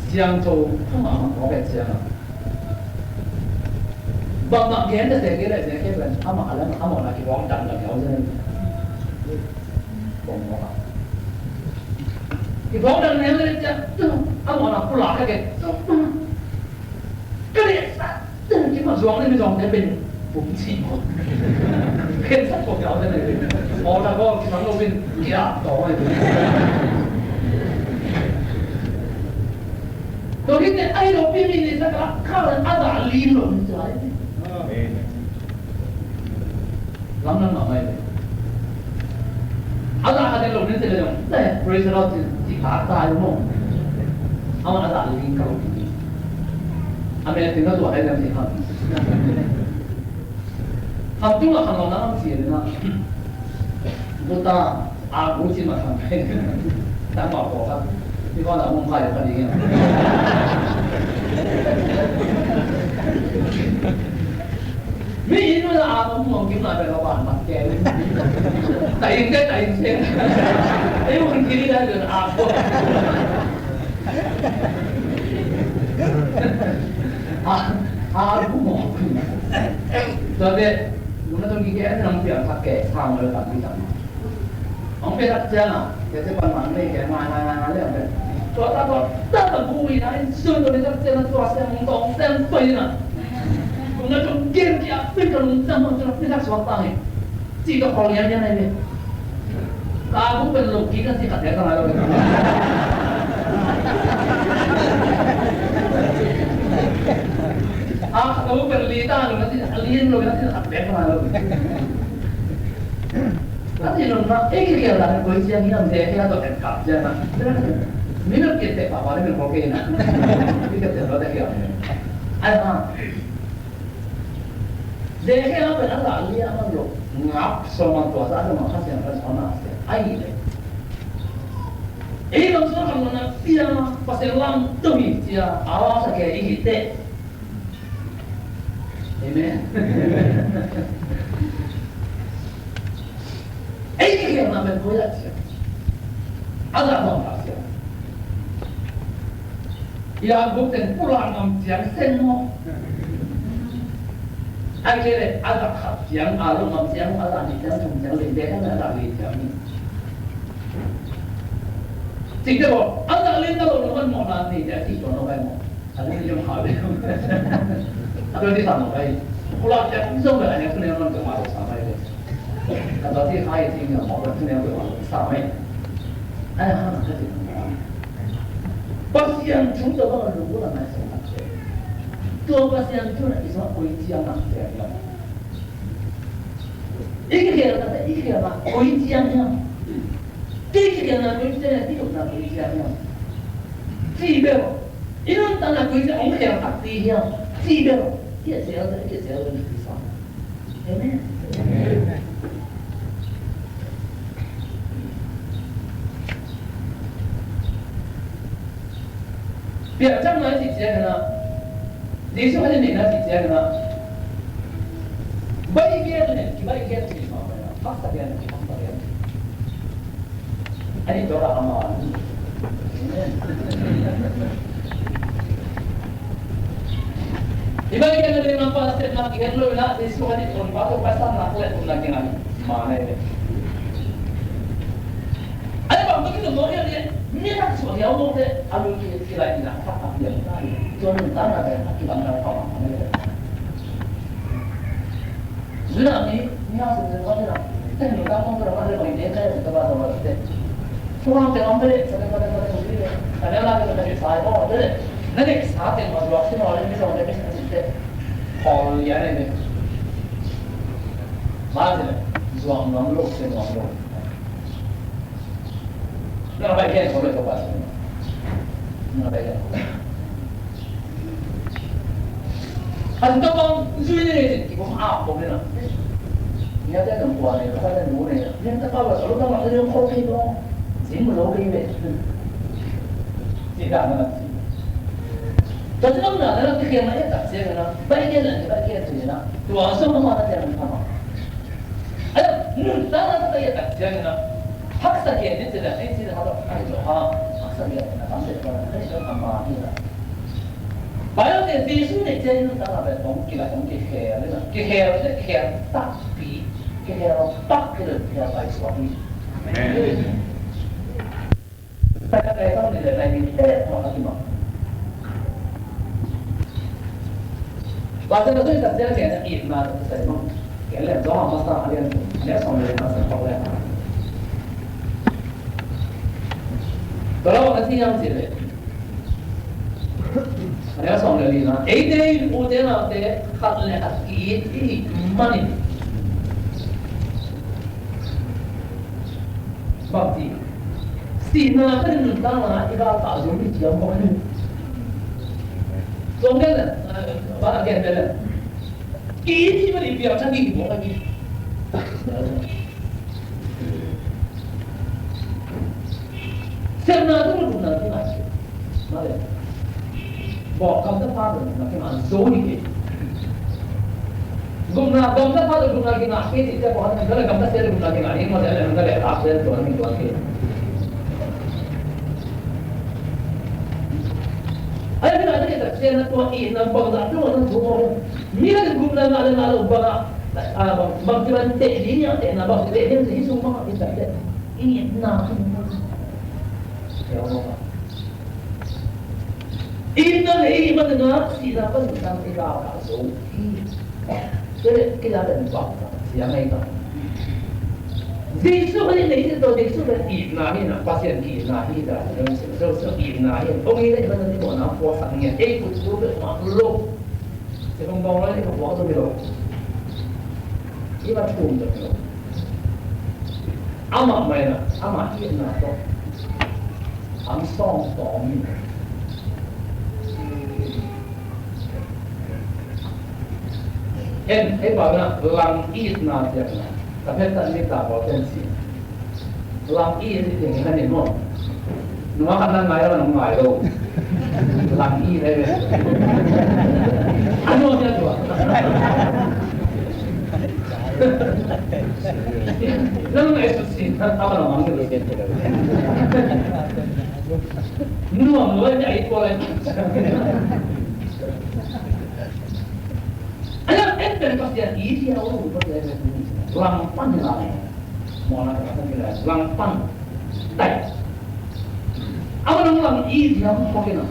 Siangtho, hama ma ko pen siang a. Bangmah gen ta se kei leh, se kei leh, amah a lam, amah na kibawng dang dang hiau zen. Bawng bawng a. Kibawng dang hiau zen cia, amah na pulak ka kei. Ka leh sa, kima zuang ni mi zuang te pen, pum ci ko. Ken sa ko hiau zen. Aw na ko, kisang lo pen, kia, to. Tua hi te, ai lo pi mi ni sa ka, ka a za li lo ni sa. Amen. Lam lam lam mai. A za kha te lo nin te le jong. Te, praise the Lord, ti, ti kha ta lo mo. A ma a za ling ka lo. A me ti na tua hai lam ti kha. Kham tung la kham lo na lam ti le na. Buta. A bu ci ma thang kai. Tang ma ko ka. Ni ko na mong kai ka ni. Mi inu la a mong mong kim na pe ka ban ma ke. Ta in ke, ta in ke. Ai mong kiri da a ko. A, a bu mong. Tua te, bu na tong ki ke na mong piang ka ke, sa mo le ta mi ta ma. Hong pe tak ciang a, ke se pan mang nei ke ngai ngai ngai ngai le hong pe. Tua ta tua ta ta bu i na in sun tua ni tak ciang a tua siang hong tong siang pai na. Kung na tung gen kia pin ka lung cang hong tua pin tak suak ta ngai. Ci ka khol ngian ngian nai ni. Ka bu pen lo ki ka ci ka te ka ngai lo. A ka bu pen li ta lo na ci a lien lo na ci ka te ka ngai lo. Ka ti lo na, ei, kikhelna pen koi ciang hiam, Zekhia tawh en kap ciang na. Mi na kite papa ni min ko kei na. Kikhelte lo te hiam. Ai ha. Zekhia pen a la lia man lo. Ngap so man tua sa lo man kha siang kan so na se. Ai le. Ei lam so kan na pia Pasian lam to hi cia. Awa sa ke i hi te. Amen. Ei kikhelna pen koi ah ciang. A za bang ah ciang. I a guk ten pulak ngam ciang sen maw. Ai kei le a za khat ciang, a lo ngam ciang, a za nih ciang, thum ciang, lim dek a za nih ciang ni. Cik te baw, a za lim na lo na man maw na nih ciang cik tua na bai maw. A tua ni zong hau le. A tua ni sa mawk ai. Pulak ciang zong le a nek tu ne man ka ma lo sa mai le. Ka tua ti khai ti ne mawk tu ne ma lo sa mai. Ai ha na ka ti. Pasian thu tua ba lu la mai sa. Tua Pasian thu na i sa koi ciang na se ya. I kikhelna, i kikhelna koi ciang hiam? Kei kikhelna koi ciang hiam? Kei kikhelna koi ciang hiam? Ci bel. I nuntakna koi ciang hong khel takpi hiam? Ci bel. Kei a zel, kei a zel, kei a zel. Amen. Piangthak ngai cih ciangin ah, Jesuh a neihna cih ciangin ah, baih gen le kibaih gen cih mah bangin ah, haksa gen le kihaksa gen. A nih tawh a ama ni. I baih gen le ding a pasal na kihen lo in ah, Jesuh a nih tawh pa tawh pa san nak le um na king a nih. Ma nei le. Ai bang bang in mawh hiam ni, mi tak suak hiau mawh te, a lung ki, ki lai ina, thak a piang ta ni. Tuan nun ta na te, a ki bang na pa ma ni. Zuna mi, mi a sun zun wa ni na. Te nun ta kong kong ma ni bang ni te, te ba ta ba te. Tuan te bang te, te ba te, te ba te. Ka ne la te, te sa, oh, te. Na ne sa te ma zuak si ma le, mi zong te, mi sa te. Paul ya ne ne. Ma te, zuak ngam lo, te ngam lo. Na bai ken ko le ko ba. Na bai ken ko. An to bang zui ne ne ki bom a ko ne na. Ni a te dong kwa ne, ka ta nu ne. Ni ta pa ba so ta ma ne ko ki ko. Zin mo lo ki be. Ti da na. To ti na na na ti ke ma ya ta se na. Bai ken na, bai ken na. To a so ma na te na ma. Ai, nuntakna tawh i et tak ciangin ah, haksa gen ni ci leh, ei ci leh, haksa gen ni a tam deuh bang, ei ci leh, ama hi a. Bible in Jesu deih ciangin nuntakna pen hong kilai, hong kikhel, kikhel, kikhel takpi, kikhel takpi lo, kikhel paisuak hi. Amen. Pai tak leh tawh ni leh lai ni teh mah a kimang. Pasal na tui tak ciang gen a itna tak sai mah. Gen leh Johan masa a lian, a lian sawm leh lina, sawm leh lina. Tua lo na ci hiam cih leh, a lian sawm leh lina, eite in ute naute khat leh khat ki-it i hih manin, bangci, sihna panin nuntakna i galkah zo hi ci a mawk hi. Tua gen leh, a, ba gen leh, ki-it i hih manin piangthak hi mawk hi. Sepna tawh gupna kingah hi. Mah leh, bawk, gamtat pa tawh gupna kingah zo hi kei. Gupna, gamtat pa tawh gupna kingah kei cih teh, bawk, gamtat, gamtat sia tawh gupna kingah hi, mah leh, gamtat leh tak sia tawh gupna kingah kei. Ai, mi na, mi na, sia na tua i na bang na tua na tua. Mi na gupna na le na lo bang a, a, bang, bang ci ban teh ding, a teh na bang teh ding, ci hi sung bang a, i teh. Itna hi. Itna hi, itna hi, itna hi, itna hi. Jesu Khrih nei hi tawh, Jesu Khrih itna hi na, Pasian itna hi ta, Jesu, Jesu itna hi. Hong hi leh itna hi, itna hi, itna hi. Ei kut tu bek mah lo. Ci hong dong lai, ei kut tu bek lo. I va thum bek lo. Amah mai na, amah itna tawh. Ang sawng tawng hi. En, ei pau na, lang itna ciang na. Ka phet tan mi ta pau ten si. Lang it i ting han in maw. Nua kan nan ngai lo, nang ngai lo. Lang it ai ve. Ano sia tua. Nang ngai sut si, nang tama nang mang. Nuam lo ai ai tua lai. Alam en pen Pasian i dia u Pasian pen lam pan hi lai. Mawhna pen Pasian hi lai. Lam pan. Tai. Ama nang lam i dia mu ko kena.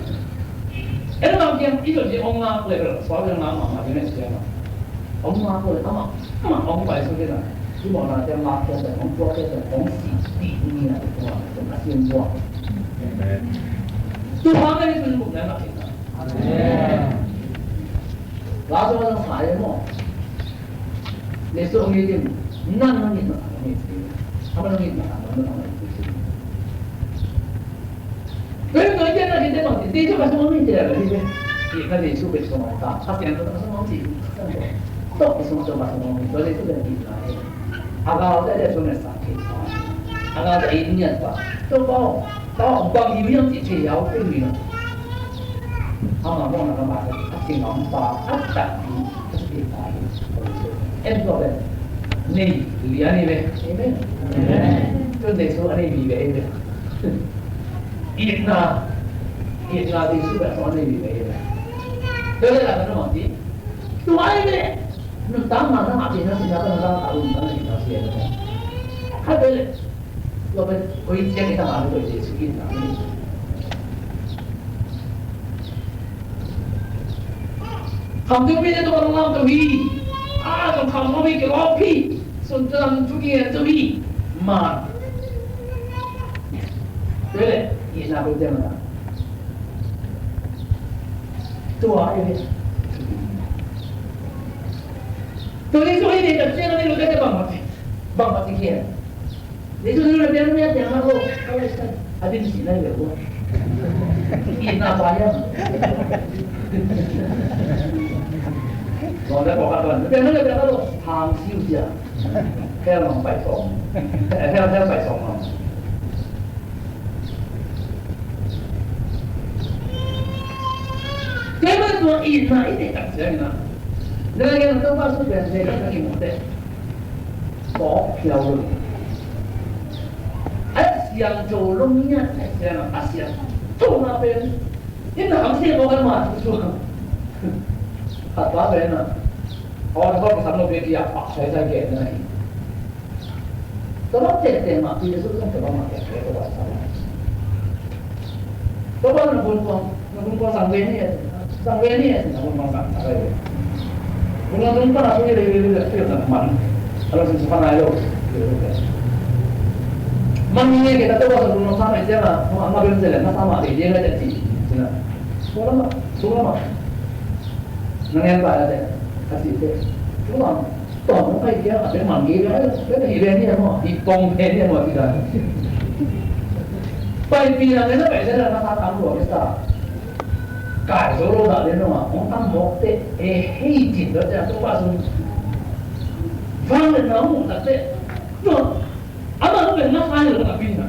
En lam dia i do dia ong ngak le pen sual dia ngak ma ma dia ne sia ma. Ong ngak le ama ma ong pai su kena. Ki mawhna dia ngak dia ong tua dia ong si ti ni na tua ong a sin tua. Amen. Tu ha ka ni tu ni buk na ngak kena. Amen. Lazarus ang sa maw. Jesu ang itin, nan ang itin, ang itin. Ama ang itin, ang itin. Kaya ito, iyan na kita bang, Jesu ka sumami, iyan na kita. Iyan na Jesu ka sumami. Kasi ang kita sumami, tok ka sumami, sumami. Kasi ito na kita. Agaw tayo, ito na sa akin. Agaw tayo, iyan pa. Ito pa, oh. Tawh bang hi hiam cih thei hiau peuh hi lo. Amah mawhna lamah a kingam pa a takpi a kipia pa hi. En tua pen nei lian hi ve. Amen. Amen. Tun Jesu a nei vive hi ve. Itna, itna Jesu pen a nei vive hi ve. Tua leh la ka na mawh ti. Tua hi ve. Nuntakna na ngah theihna, sihna pan na ngah theihna, sihna pan. Khat vei leh. Tua pen koi ciang i tangah na koi Jesu in na. Khamtung mite tungah lunglam to hi. A, zong kham ngam hi, kilawm hi. Sun tang thu kihen to hi. Man. Tua leh, i na koi ciang na. Tua i. Tua Jesu i deih tak ciang a nei lo te bang mah ci. Bang mah ci kihen. Jesu na piang na piang na lo. A din si na lo. Itna pa ya. Lo na ko ka don. Piang na piang na lo. Hang siu sia. Hell nong pai song. Hell, hell pai song nong. Tua mah tua itna i deih tak ciangin a. Na gen Topa su pian se ka ki mo te. Ko phiau lo. A siang jo lo mi a tak ciangin a siang. Tua mah pen. Itna hang se ko kan ma tu. Khat pa pen a, aw, na khawm kisam lo pi a kiak pak sai sai kei na hi. Tua bang tengteng mah pi Jesu zong tua bang mah kiak kei tua bang sam. Tua bang na bun kuang, na bun kuang sang ve ni, sang ve ni, na bun kuang sang, sang ve ni. Bun kuang tung pa na sung ye le le le le le man. Ala sung sung pa na lo. Man ni nge ke ta tua bang na bun kuang sang mai sia na, ma ma bun se le, ma sa ma le le le le ti. Sina. Sung la ma, sung la ma. Na ngen pai a te, a ci te. Tua bang, tawm nong pai kia, a te man ngi bia, a te i bia ni a maw, i tong bia ni a maw, ci dan. Pai pi na ngen a pai te na na sa tam lua ke sa. Kai zo lo da le no a, hong tam mok te, e hei cin do te a, tua bang sung. Vang le na mu ta te. Tua. Amah pen na sa lo na pi na.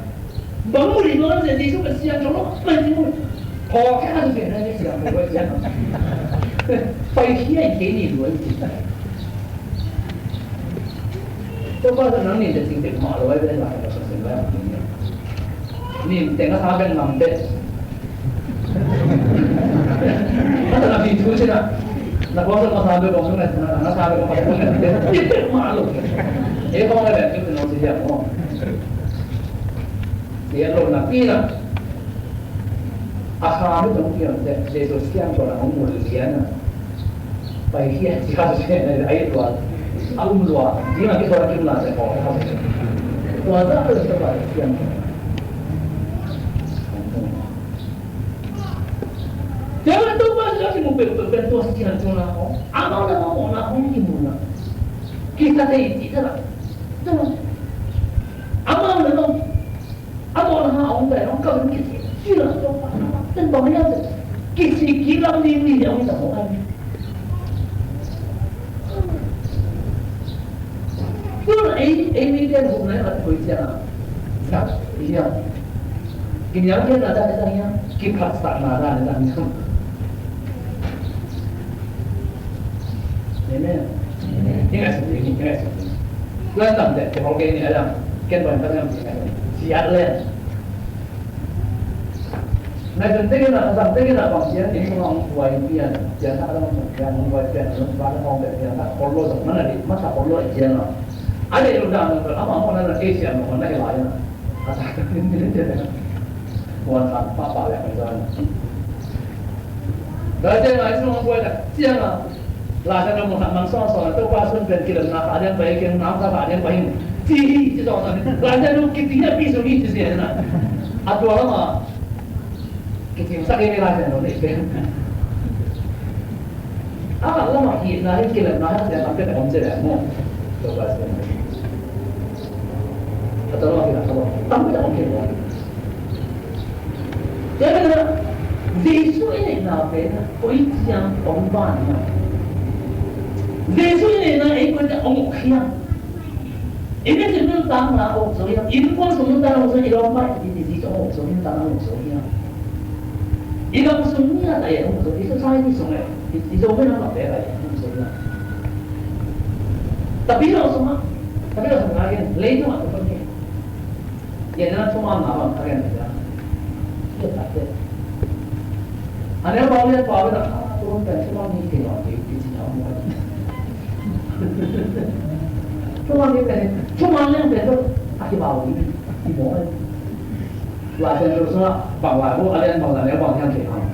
Bang mu li bang se Jesu pen siangtho lo, pen Jesu. Pawlkhat a pen na siangtho lo, siangtho. Pai hiai kei ni lo. Tua pa nang ni te ting te ma lo ai pen la ka sa sen la. Ni te na sa pen ngam te. Masa na pi thu cina. Na kuasa masa ambil kong sungai, na, na sa ambil kong sungai. Itu malu. Eh, kong ada itu kena usia mo. Dia lo na pi na. Asa ambil kong pian de, de so siang ko na kong mulia na. Pai hian sia sia ai tua. Aum lua. Dia na ki tua ki na se ko. Tua za ko sia pai hian. Tua bang tua bang tua kimu peuhpeuh pen tua siangtho na hong. Amau le amau mawhna hong kimu na. Kita te i cih te la. Tua. Amau le amau. Amau le amau hong dai hong kam kici. Kila tua pa. Ten bang ya se. Kici kila ni ni ya hong ta hong ai. Tun ei, ei mite na hupna i mat koi ciang a, zak hiam? Kiniamkhiatna dan i zang hiam? Kiphatsakna dan i zang hiam? Amen. Amen. I ngaihsut ding hi, i ngaihsut ding. Tuan lam te, kihol kei ni a lam. Ken bai bai lam ti ngaihsut. Siat le. Ngaihsun tengin a, a zang tengin a bang pian, inn sungah hong buai pian, pian thak a dang hong pian, hong buai pian, hong buai pian, hong buai pian, thak khol lo zong, man a dih, man thak khol lo a pian a. A deih lo dan lo, amah mawhna na kei siam lo, man na hi lai a. A sa, buan khan, pa pa liak hong zan. Tua ciang a, inn sung hong buai tak ciang a. Laisiangtho mun khat mang sawngsawng a, Topa sun pen kilemna kha lian pai keng, nam kha lian pai in. Ci hi, ci sawngsawng hi. Laisiangtho kiti hi a pi sung hi ci sia na. A tua lama kici sak hi Laisiangtho nei pen. A lama hi na hi kilemna kha lian tam pen om ci le mo. Topa sun. A tua lama hi na kha lo. Tam pen om ci le. Tua hi a, Jesu i neihna pen a, koi ciang hong ban hiam? Jesu i neihna ei koi ciang hong uk hiam? I biakinn nuntakna hong uk zo hiam? Innkuan sung nuntakna hong uk zo hiam? I lawmpa i biakinn sung hong uk zo hiam? Nuntakna hong uk zo hiam? I gam sung ngiat a hong uk zo hiam? I society sung a, i, i Zomi Nam Lam pek a hong uk zo hiam? Tapi lo sung a, tapi lo sung a, leitung a, Gen na thuman na bang a gen na. Tua tate. A neu bang lian pa bang a, a, thuman pen thuman ni kei bang kei kei ci na mo. Thuman ni pen, thuman lian pen tua, a kibau ni, ki mo. Laisiangtho sung a, bang lai bu, a lian bang lai neu bang lian kei bang.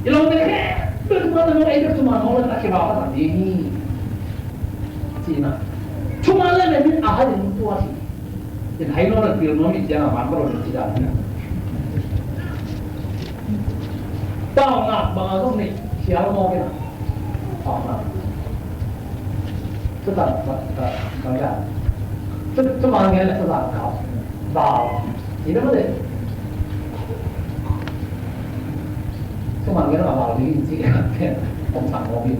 I lawm te khe, tua thuman na mo, ei tua thuman mo, a kibau ka ta ni. Ci na. Thuman lian pen a hai ni tua ci. In hai nuam le pil nuam i ciang a man ka lo ding ci dan. Tau ngak bang a zong nei khial mawk in a. Tau ngak. Thutak, thutak, thutak. Thu, thuman ngen le thutak kau. Bau. Ci na ma le. Thuman ngen a bau ding ci. Kong sang mawk i.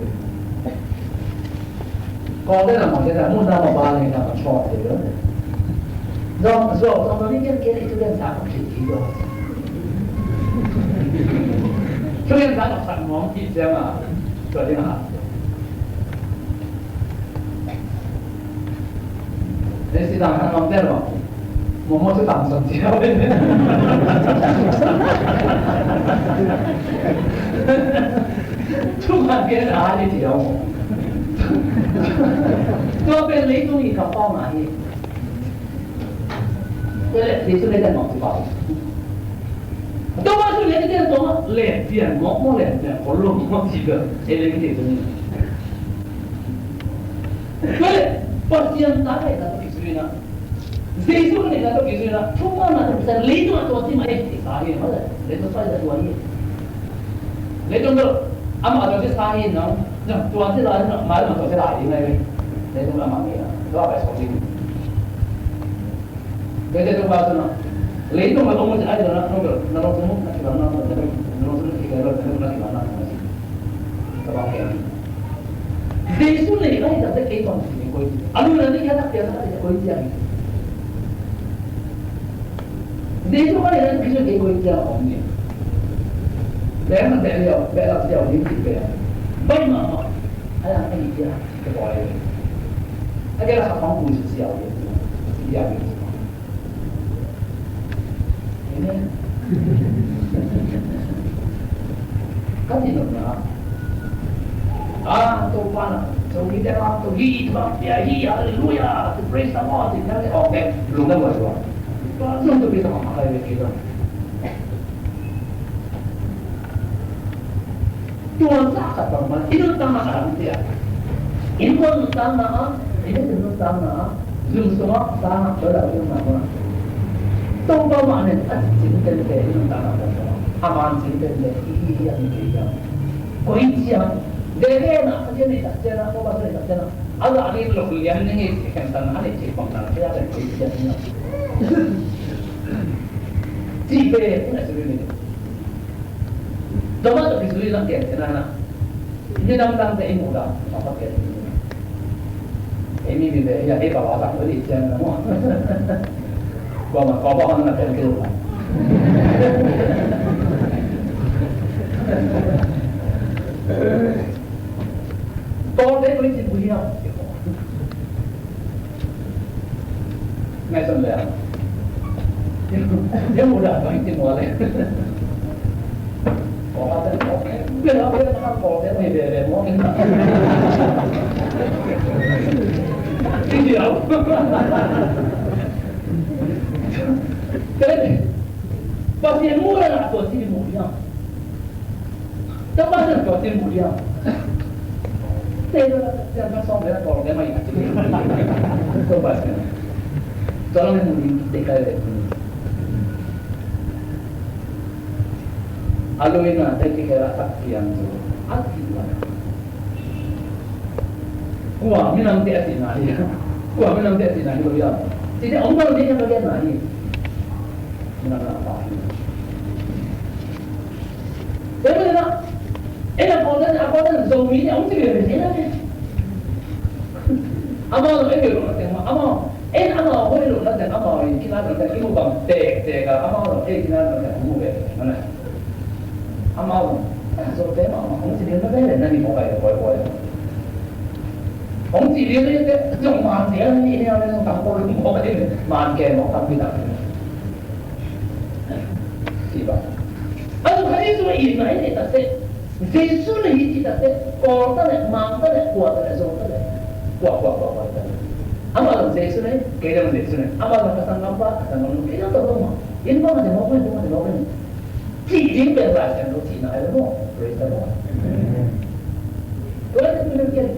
Kawlte na mawh te na mun na mawh ba le na mawh chawh te lo. Zong, zong, zong, zong ni kian kian itu kian sa kong kian kian lo. Itu kian sa kong sa mawh kian siang a. Tua ding a. Ni si dang sa mawh te lo. Mawhmawh cu tangsan cia ve. Thuman gen a ni cia maw? Tua pen leitung i kampau na hi. Tua leh Jesu leh den mawh ci pau. Tua mah cu leh den tua mah leh pian mawh, mawh leh pian kol lo mawh ci ve. Ei leh kite tua ni. Tua leh Pasian ta leh na tua kizui na. Jesu ka neihna tawh kizui in ah, thupha na tawh kisa leitung ah tuansi mah hi, kisa hi, mah leh leitung pai leh tuan hi. Leitung tawh amah tuansi sa hi in ah, tuansi lai in ah, mah leh mah tuansi lai ding hi. Leitung tawh amah ngeina tua pai sawk ding. Tua ciang tua pa zong ah, leitung ah om uh ci ai zong ah, nong bel na lungsim uh na kilang na, na lungsim uh na kilang na, na lungsim uh na kilang na, na kilang na. Tabang kei. Jesu nei ka hih takte kei bang ci kei koi ci. A lui na ni ka takte na kei koi ci a hi. Jesu ka nei na kei koi ci a om ni. Bek na bek liau, bek lak liau ni ci bek. Bai mah mah. A yang a hi ci a ci kei koi. A kei la sa pang kui ci a hi. Ci a hi. Amen. Ka ti nopna. Ah, Topa na, so hi te ma, so hi te ma, ya hi, hallelujah, to praise the Lord, in the name of God. Lungdam wa wa. Lungdam wa wa. Tua zah khat bangmah i nuntakna a dang cia. Innkuan nuntakna ah, i nuntakna ah, zum sungah, sang ah, tua dah i nuntakna ah. Topa mah nen a cing tente i nuntakna ah, a man cing tente i hi hiam, i hi hiam. Koi ciang, veve na, a cian i tak cian ah, Topa cian i tak cian ah, a zah ding lok lian ning i ci khen tan a ni ci bang tan cia len koi ciang ni. Ci pe, na ci ni. Tua mah tawh kizui in ah gen cian ah na. Minam dangte i muh dah, a pakpian. Ei mi vive hi a, ei papa dak lo i cian na maw. Kuamah, kuamah hong na pian kei lo. Tawlte koi cin uh hiam? Ngaihsun le. Dia mudah bang cin wale. Kau kata kau, biar apa yang kau kau dia ni dia dia mau kena. Dia. Jadi, Pasian murah lah tu sini mulia. Tua pa zong tua cin mu diam. Te tua tua tua sawm le tua le mai ka cin. Tua pa zong tua le mu ding te kai le. A lui na te ki khe la tak piang zo. A ti wa. Kua minam te a ti na hi. Kua minam te a ti na hi lo ya. Ti te ong lo ni ka lo ya na hi. Minam na pa hi. Tua manin ah, ei a Kawlte'n, a Kawlte'n Zomi te hong ci veve thei lo ve. Amau zong ei bel lo na teng mah, amau, ei amau hoih lo na teng, amau in kinat lo na teng, i mu bang tektek a, amau zong ei kinat lo na teng hong mu ve. Amau zong, a Zote mah, mah hong ci veve na ve le, na ni mawk ai, koi, koi. Hong ci veve te, zong man te, ni, ni, ni, zong tam ko lo mawk ai, man ke mawk tam pi tam. Ci bang. A zong khat i zong i na i neih takte, Jesu na hi cih takte, Kawl ta leh, Mang ta leh, kua ta leh, Zo ta leh, kua, kua, kua, kua ta leh. Amah zong Jesu na hi, kei zong Jesu na hi. Amah zong ka sanggam pa, ka sanggam nu, kei zong tua zong mah. Inn bang a te mawk pen, inn bang a te mawk pen. Cih ding pen Lai Siangtho cihna hi lo maw. Praise the Lord. Tua leh tua pen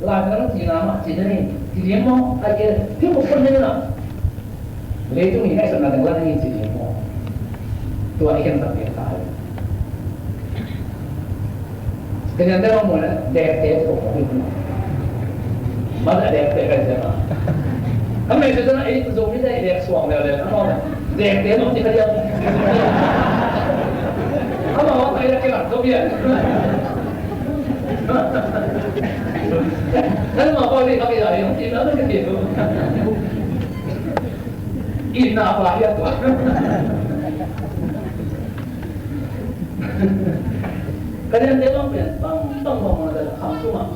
Lai Siangtho cihna mah, cihna hi, cih ding maw, a kei, hih mawk pen hi na. Leitung i ngaihsutna teng la hi ci ding maw? Tua i khen tak piak ta hi. Ka niam te bang maw le, dekte tho ko hi. Mah le dekte ka hi cia ma. Ka mei cia na ei Zomi te i dek suang leuleu na maw le. Dekte maw ci ka diam. Amau a pai la kilang zo pian. Kan ma pau ni ka pai la hi, hong ci na ka ci. Itna a pa hi a tua. Ka liante bang pen, bang, bang, bang, bang, bang, kham sungah.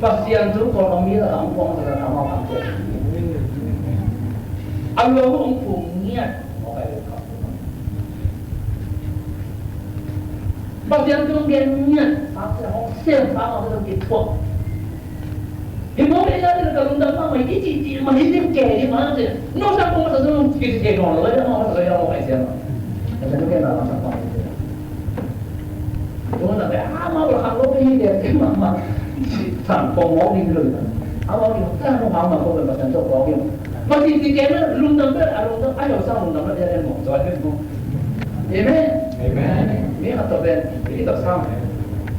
Pasian thu Kawlgam mi lakah hong phuang lakah amau kham tua. A lua hong phung ngi Pasian tung gen ngiat, sang sia hong sem sang a tung kithuah. Hi mawk ei la ding ka lungdam mahmah hi, i cih cih mah hi ding kei hi mah ci. No sang kong masa zong kicih kei nawn lo, ei mah masa zong ei mah masa zong. Tua na pen amau la khang lo pe hi de, mahmah. Sang kong mawk ding lo. Amau ki ta no hang ma ko pen Pasian to kong hi. Mah ci ci ken lungdam pen a lungdam a, a sang lungdam la dia den mawk zoi pen mawk. Amen. Amen. Mi khat tawh pen, mi tawh sang.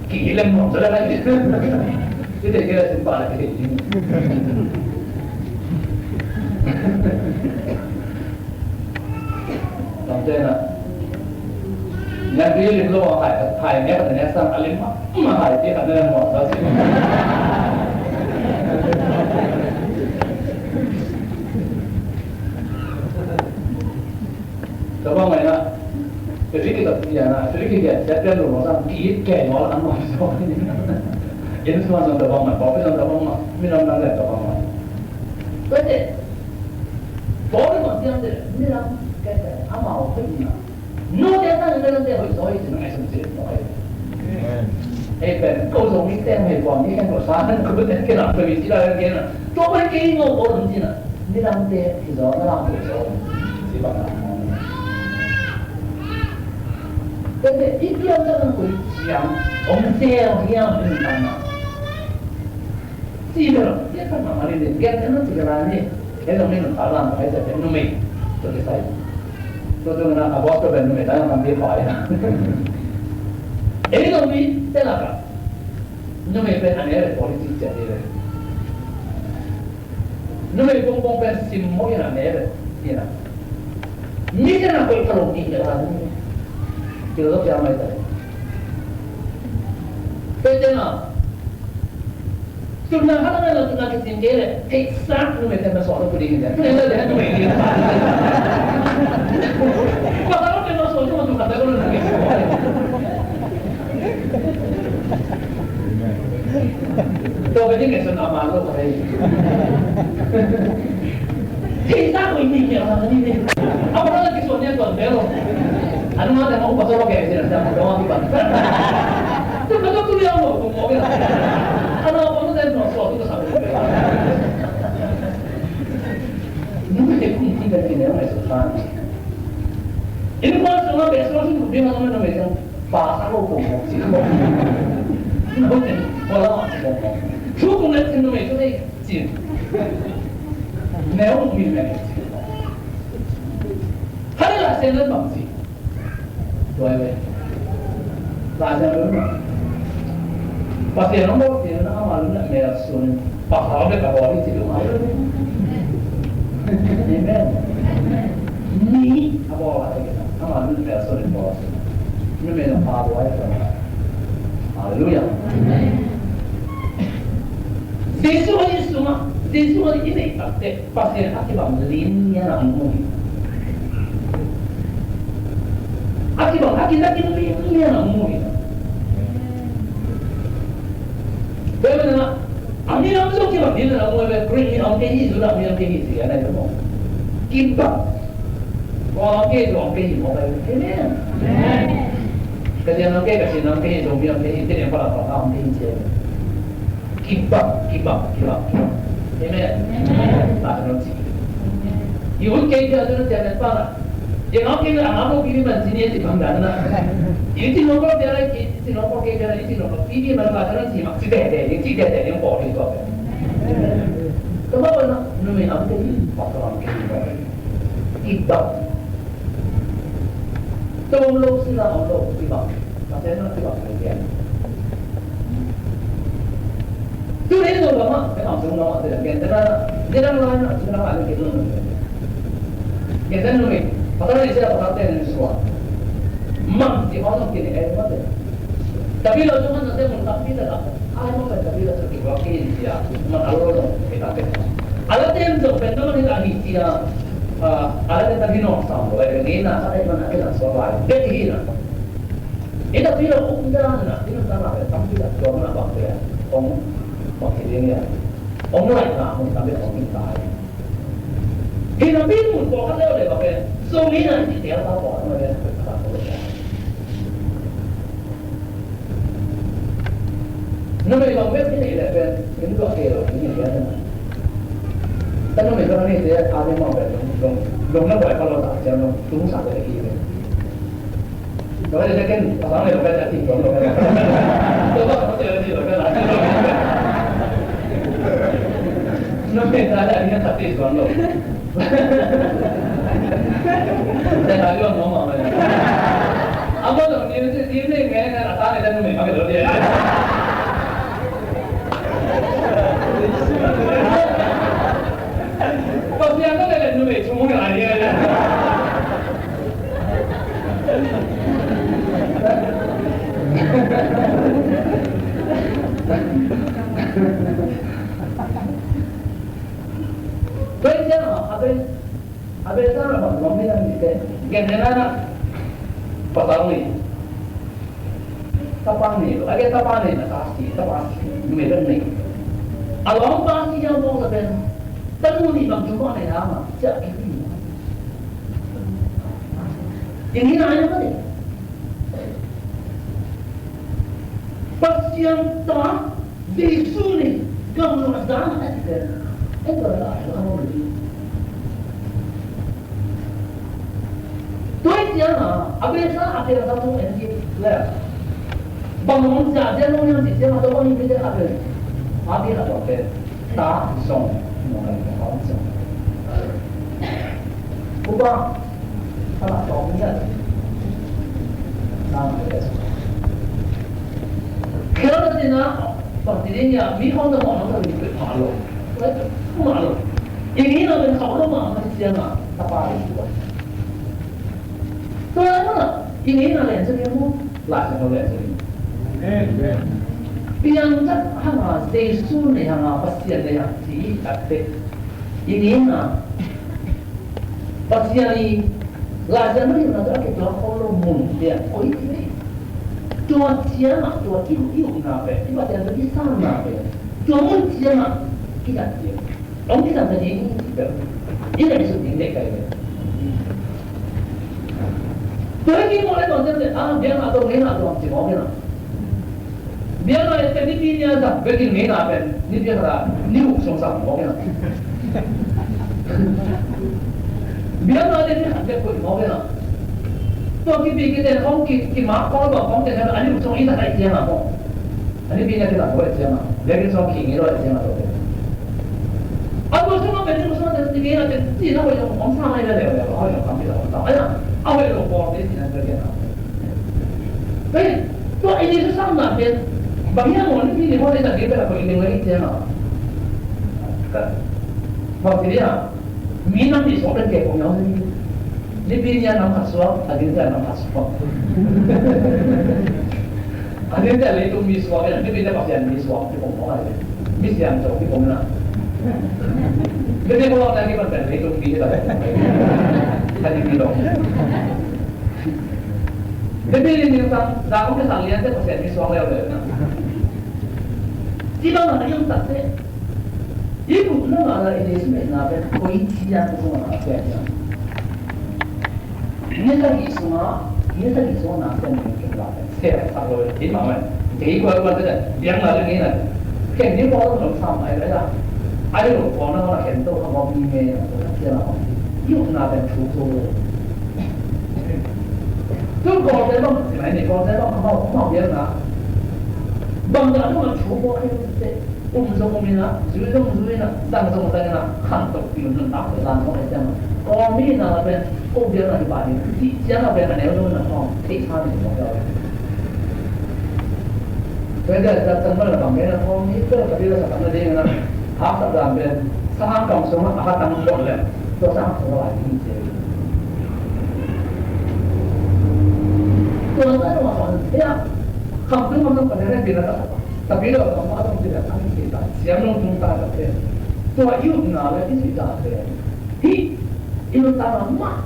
Ki lem mawk zoi la lai. Ci te ke la sin pa la ke. Lam te na. Nyan pi lim lo a hai, hai ne ka ne sang a lim ma, ma hai ti ka ne mo sa si. Tabang mai na. Ri ki ta ti na, ri ki ke, ya pen lo sang ki ke mo la ma so. Ini semua sang tabang mai, kopi sang tabang mai, minam nang le tabang mai. Betul. Paul mah siang te, midang kei te, amau hoih na. Note a tan midang te hoih zaw hi ci, nang ngaihsun ci, hoih. Amen. Ei pen, ko zong mi teng hei puang, mi teng ko sa, ko teng kei na, ko mi ci la kei na. Tua pen kei ngau Paul ci na. Midang te hi zaw, na lam hoih zaw. Ci bang na. Tete, i piang ta nang ko i ciang, om zel hiam, min tan na. Ci bel, ci khat mah mah ni, gen en ci ka la ni. Ei zong ni nang ka lam, ei zong ni numei. Tua kisai. Tua tua na, a boss tua bel numei, ta yang tam pi pai na. Ei zong ni, te la ka. Numei pen a ne le politics cia ni le. Numei pongpong pen sim mo ina ne le. Ina. Mi te na koi ka lo ni le la ni. Kilo cia mai ta. Pe te na. Tuna hala ngai la tuna kisin kei le, theihsa numei te na sawh lo kuding in. Tuna hala le numei kei. Pasal lo te na sawh lo tuna kata ko lo na kei. Tua ka ding kei sun a man lo ka thei. Theihsa ko i ni kei a man ni. A pasal la kisuan ni a tuan bel lo. Anu ma te ma upa solo kei sin a siang ma dong a kipan. Tua ka tua tu liang lo. Tua hi ve. Laisiangtho in Pasian hong bawl kei in ama lungdam mel suan in pasal bek a bawl hi ci lo. Amen. Mi a bawl a, ama lungdam mel suan in bawl. Numei na pa bawl hi. Halleluiah. Jesu a i sungah, Jesu a i neih takte. Pasian a kibang lianlian a mu hi. A kibang, a kinakin lianlian a mu hi. Tua manin a minam zong kibang lianlian a mu hi. Greek mi a om kei hi, Judah mi a om kei hi, ci a na hi maw. Kibang. Kua a om kei, Judah a om kei hi maw. Amen. Ka lian a om kei, ka sin a om kei hi, Zomi a om kei hi, Tedim pala pala a om kei hi, ci a. Kibang, kibang, kibang, kibang. Amen. Amen. Pasian hong ci. I hun kei pia tu na tia men pa na. I ngau kei na ngau ko kibang man ci ni ti bang dan na. I ci no ko pia na, i ci no ko kei pia na, i ci no ko kibang man Pasian hong ci mak ci deh deh, i ci deh deh, i hong ko ni ko. Amen. Tua mah bang na, numei a om kei hi, Pasian a om kei hi. Kibang. Tua om lo, sila om lo, kibang. Pasian na kibang na kian. Tu ni tu bang mah, kibang sung lo, kibang kian. Tena, kibang lai na, kibang lai na, kibang lai na. Kibang numei. Pasal ni sila pasal ten ni sua. Mang, kibang lo, kibang ai mah te. Tapi lo cuma nanti mun tapi tak. Ai mah tapi tak. Kibang kian dia. Man alo lo, kita kita. Ala ten zong pen naman hita hi cia, ah, ala ten tan hi nawk sam lo, eh, ngeina khat eh man a kilang suak lai bek hi na. Hita pi lo um dan na, hita tan a pen tampi tak tua man a bang pen, ong bang hi ding ya. Ong lai na, ong tampi ong hi tai. Hi napi mun pawlkhat leuleu a pen Zomi na i cih tel ta pawlkhat leuleu. Numei bang bek i neih leh pen min luah kei lo, i neih leh pen. Ka numei ka neih te a neih mawk pen dong, dong, dong na buai ka lo tak ciang dong tung sak leh hi pen. Dong leh ken pasal neih lo pen a ti tuan lo pen. Dong ba ka ti lo pen a ti lo pen. Numei ta leh a neih ka ti tuan lo. Te ka yuan mawkmawk mai. A mawk dong ni, ni, ni, ni, ni, a ta ni, ta ni, ma ke lo dia. Pasian ta le, numei chung mawk a ni. Tua hi ciang a, a pen, a pen sa na bang nuam hi lam ding te. Gen ne na na. Pasal ni. Tapa ni lo. A gen tapa ni na ta si, tapa si. Numei bek ni. A lawm pa si ya mawk la pen. Tanu ni bang tu mawk ni na ma. Cia ki ni. Ini na ya ma ni. Pasian ta Jesu nih gamlua zan a et pen, en tua lai lo a mawk hi. Tua hi ciang a, a besa a piang sa tung en hi le. Bang mawng sia sia mawng hiam ci ciang a tua bang hi te a pen. A pi a tua pen. Ta song. Mawng a pen ta song. Upa. Kala sawm ni a. Nang a. Kaya na tina, pag tininya, mi hong na mo hong na mi pe malo. Malo. Ini na ben kau lo ma ma siya na, tapari ko. Kaya mo na, ini na len sa mo, la sa mo len sa mo. Amen. Piang tak hanga, Jesu ne hanga, Pasian ne hanga, ti tak te. Ini na, Pasian i Laisiangtho na tua a kituak kholo mun te a koi te. Tua ciangah tua i i upna pen, i Pasian tua i sanna pen, tua mun ciangah i dak ciang. Ong i dak ciang i dak. I dak i sut ding dek kai pen. Tua i ki mo le tua ciang le, ah, biang na tua ngai na tua ci mo biang na. Biang lai te nipi nia zak bekin ngeina pen, nipi a khat a, ni uk song sak mawk ina. Biang lai te ni khat bek koih mawk ina. Tua kipi kite khong ki, kimak khong bang khong te khat a ni uk song i zak ai ciang a khong. A nipi nia kizak khong ai ciang a. Bekin song ki ngei lo ai ciang a tua te. A tua song a pen ni uk song a te ni ngeina te, ci na hoih lo khong sa mai le le le, hoih lo khong kizak khong sa mai a. A hoih lo khong te ci na bekin a. Hei, tua i Jesu sang na pen, bang hiam maw, nipi ni maw, ni tak ni pen a koih ning leh i ciang a. Ka, bang ci dia, mi nam ni suak pen kei kong yau ni. Nipi ni a nam khat suak, a ding te a nam khat suak. A ding te a leitung mi suak, nipi ni a Pasian mi suak, ki kong kong a le. Mi siang suak, ki kong na. Nipi ni kong na ki pan pen leitung mi ta le. Ka ni mi dong. Bibili ning sang, za kong kisang lian te Pasian mi suang leuleu na. Ci bang a yung tak te. I bu na nga la i Jesu me na pe, koi ci ya ko na pe ya. Ni sa gi sunga, ni sa gi sunga na pe ni ke la pe. Se sa lo i ma me. Ke i ko ko te, yang la ni na. Ken ni ko lo sam ai la. Ai lo ko na na ken to ka mo ni me na ko na sia na ko. Yu na ben thu ko. Tu ko te bang si mai ni ko te bang ma ma ya na. Bang da no thu ko ai te. Um zong um ina, zui zong zui ina, zang zong zang ina, khan to pi nun ta ko zang ko ai te na. Ko mi na ben. Ko bia na hi ba ni, ti cia na bia na neu lo na kong, thei sa ni kong lo. Bia bia sa tan ma la bang bia na kong ni, bia ka bia sa tan na ding na, ha sa dan bia, sa ha kong so ma ha tan ko le, to sa ha so la ni cia. To sa to ma so ya, kam tu ma no ka ne bia na ta, ta bia lo ka ma dong bia ta ni ta, cia no tung ta ta bia. To yu na le ni ta bia. Hi, i lo ta ma ma.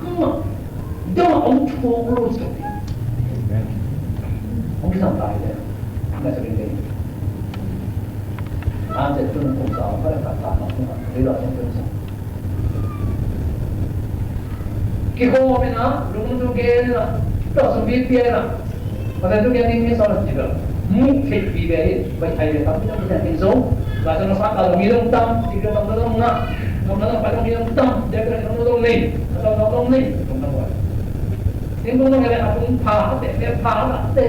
Dong a hong thuk lut suk. Amen. Hong kisam tai le. Na sa ring ding. An se tun kong sa hong ka le ka sa ma kong a. Ri lo hong tun sa. Kikhawm in a, lungdam thu gen in a, tua sung bia in a, Pasian thu gen ding mi sawm a ci bel, mu thei pi bel hi, bai thei bel tam, tam, tam, tam, so, Lai Siangtho sang kal mi dong tam, ci bel tam dong na, tam dong pai dong mi dong tam, dia bel dong dong nei, dong dong dong nei, dong dong pai. Sing dong dong le, a tung pha, te, te pha, te,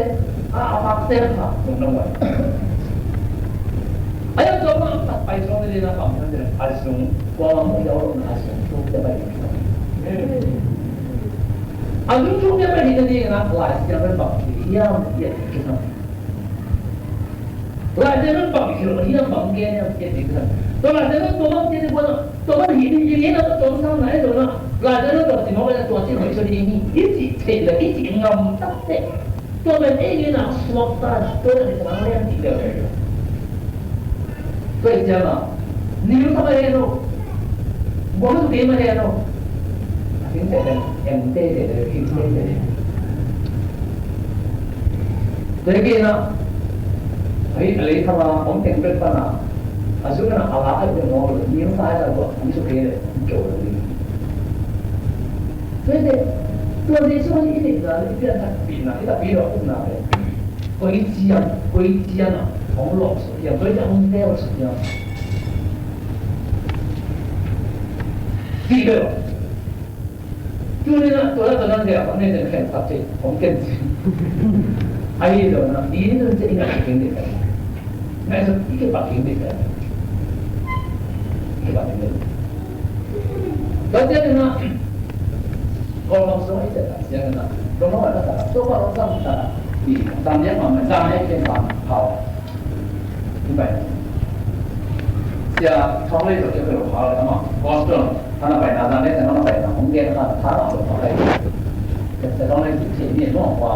a, a pha, te pha, dong dong pai. Ai, dong dong pai, pai sung ni na, pam, tam, tam, pai sung, kua ma mu yau dong na, sung, sung, te pai. A lungthute pen hih na dingin ah Lai Siangtho in bang ci hiam, i et ding kisam. Lai Siangtho in bang ci hiam, bang gen hiam, i et ding kisam. Tua Lai Siangtho in tua bang ci ding, tua bang hih ding, i gen ah tua bang sang na, tua na. Lai Siangtho in tua ci mawk, tua ci mawk, i so ding hi, i cih theih leh, i cih ngam tak teh. Tua pen ei gen ah suak ta, tua pen i sa nang lian cih leh. Tua i ciang a, ni lu tak a hen uh. Buang suk kei mah hen uh. A kim te te, em te te te, kim te te te. Tua i gen a, a hi a lei thang a, om teng bet pan a, a zung a a la a i pe maw, ni lu tak a hi la tua, ni suk kei le, i keu le ni. Tua i te, tua Jesu i deihna, i pianthakpihna, i takpi lo a upna le. Koi ciang, koi ciang a hong lawhsak hiam, koi ciang hong teel sak hiam. Cih bel. Tuni-in ah, tua leh tua nang dia, hong nei den khen tak cih, hong ken cih. Ahi zongin ah, i nun cih i ngaihsut ding deih. Ngaihsut i kipat ding deih. Kipat ding deih. Tua ciangin ah, Kawlgam sung i ciah tak ciangin ah, Roma wan tak tak, Topa Roma tak tak, i zan lian mahmah, zan lian ken bang hau. I pai. Sia Thawng Lei tawh i pai lo hau, amah gospel, hana paina, zan lian ken hana paina, hong gen khan, tha ngah lo hau lai. Sia Thawng Lei cih thei ni, mawh hua,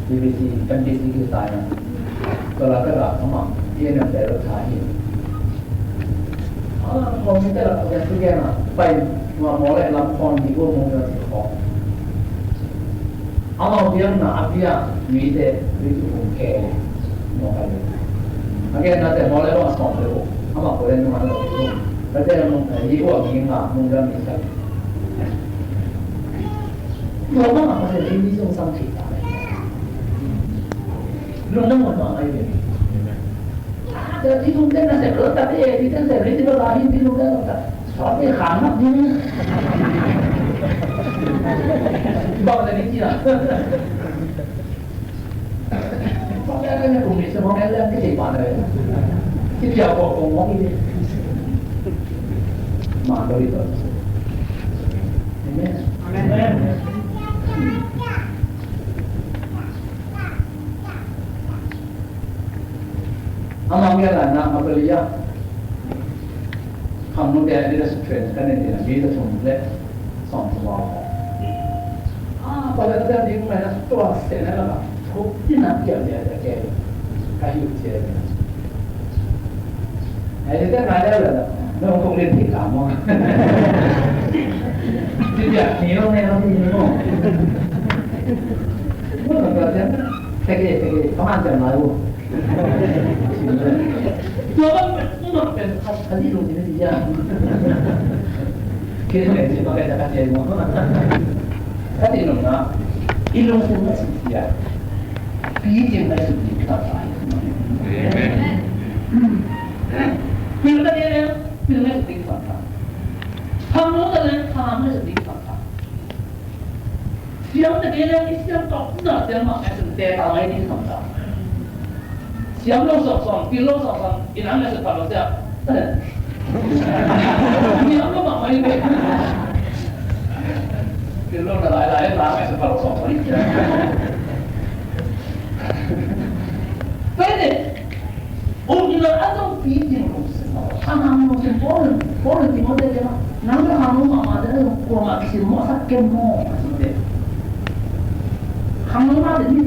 B B C, M B C ki tai na. Tua lak ah amah, E N M te lo tha hi. A, khawm mite lak ah thu gen a, pai, mawh mawh leh lam khawm hi, gum mawh mawh si khawm. Amau biakna a biak mite ri tu kum khe mawh pai. A gen na te mawh leh bang sawm leh uh, amah ko leh nung an lo uh. Ka te nung, eh, hi uh a mi nga, nung biak mi sa. Tua bang a Pasian in mi zong sang thei ta. Lungdam mahmah mai ve. Tua ci tung ten na sep lo ta te, ci ten sep lo, ci lo ta, hi ci tung ten lo ta. Suak te khang nak ni. Bang te ni ci na. Suak te na kum ni se mong en leng ki ci pa na. Ci pia ko ko mong ni. Ma lo i to. Amen. Amen. Amah ngiat lai na a bali a kham nu te a dina su train ka nen dina mi ta thum le sawm thum a. A pala na ding mai na tua se na la ka thu ina kia dia dia ke ka hiu che. Ai, te ngai le la. No ko le ti ka mo. Ti dia ni lo ne lo ni mo. Mo na ka dia. Te ke, te ke, ka man dia mai wo. Tua bang pen, tua bang pen, ka, ka di lo ni dia. Ke ne ti ba ka ka ti mo. Ka ti lo na. I lo se na si dia. Pi cing ngaihsut ding taktak hi. Amen. Pil ka ding leh, pil ngaihsut ding taktak. Khangno ka leh, khang ngaihsut ding taktak. Siam ka ding leh, i siam tawh na siam mah ngaihsut te ta ngai ding taktak. Siam lo sawngsawng, pil lo sawngsawng, i nang ngaihsut pha lo sia. Siam lo mah mai ve. Pil lo na lai lai, na ngaihsut pha lo sawngsawng. Tua hi leh, upna a zong picing lungsim a, a hang lungsim Paul, Paul in Timothy kiangah, nang le hang lungsim mahmah te, kuamah kisim mawhsak ken maw, a ci te. Hang lungsim mahmah te ni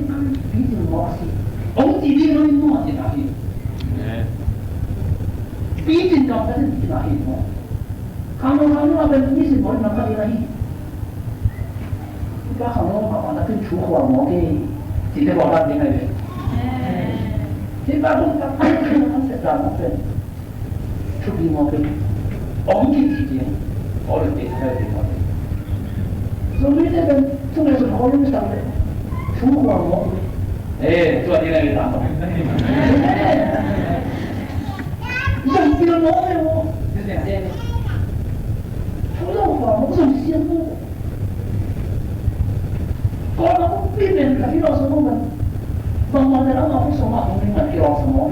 picing maw a ci. Hong ci ding lo in maw a ci na hi. Picing kam ka ci na hi maw. Hang lungsim mahmah te ni sim maw in na ka ci na hi. Tua khang lo mah na kin thu khua mawk hi. Cihte khua ka ding ahi ve. Cihte khua ka ding ahi ve. Thupi mawk hi. Om ki ci ding. Om ki ci ding. Zomite pen thu ngen zong khawl in sang le. Thu khual mawk. Eh, tua ding a hi ta. Zong pil mawk le maw. Thu lo khual mawk, zong siam mawk. Kawlgam kong pi pen ka hi lo sa mawk man. Bangmah pen amah kong sa mah kong ding man ki lo sa mawk.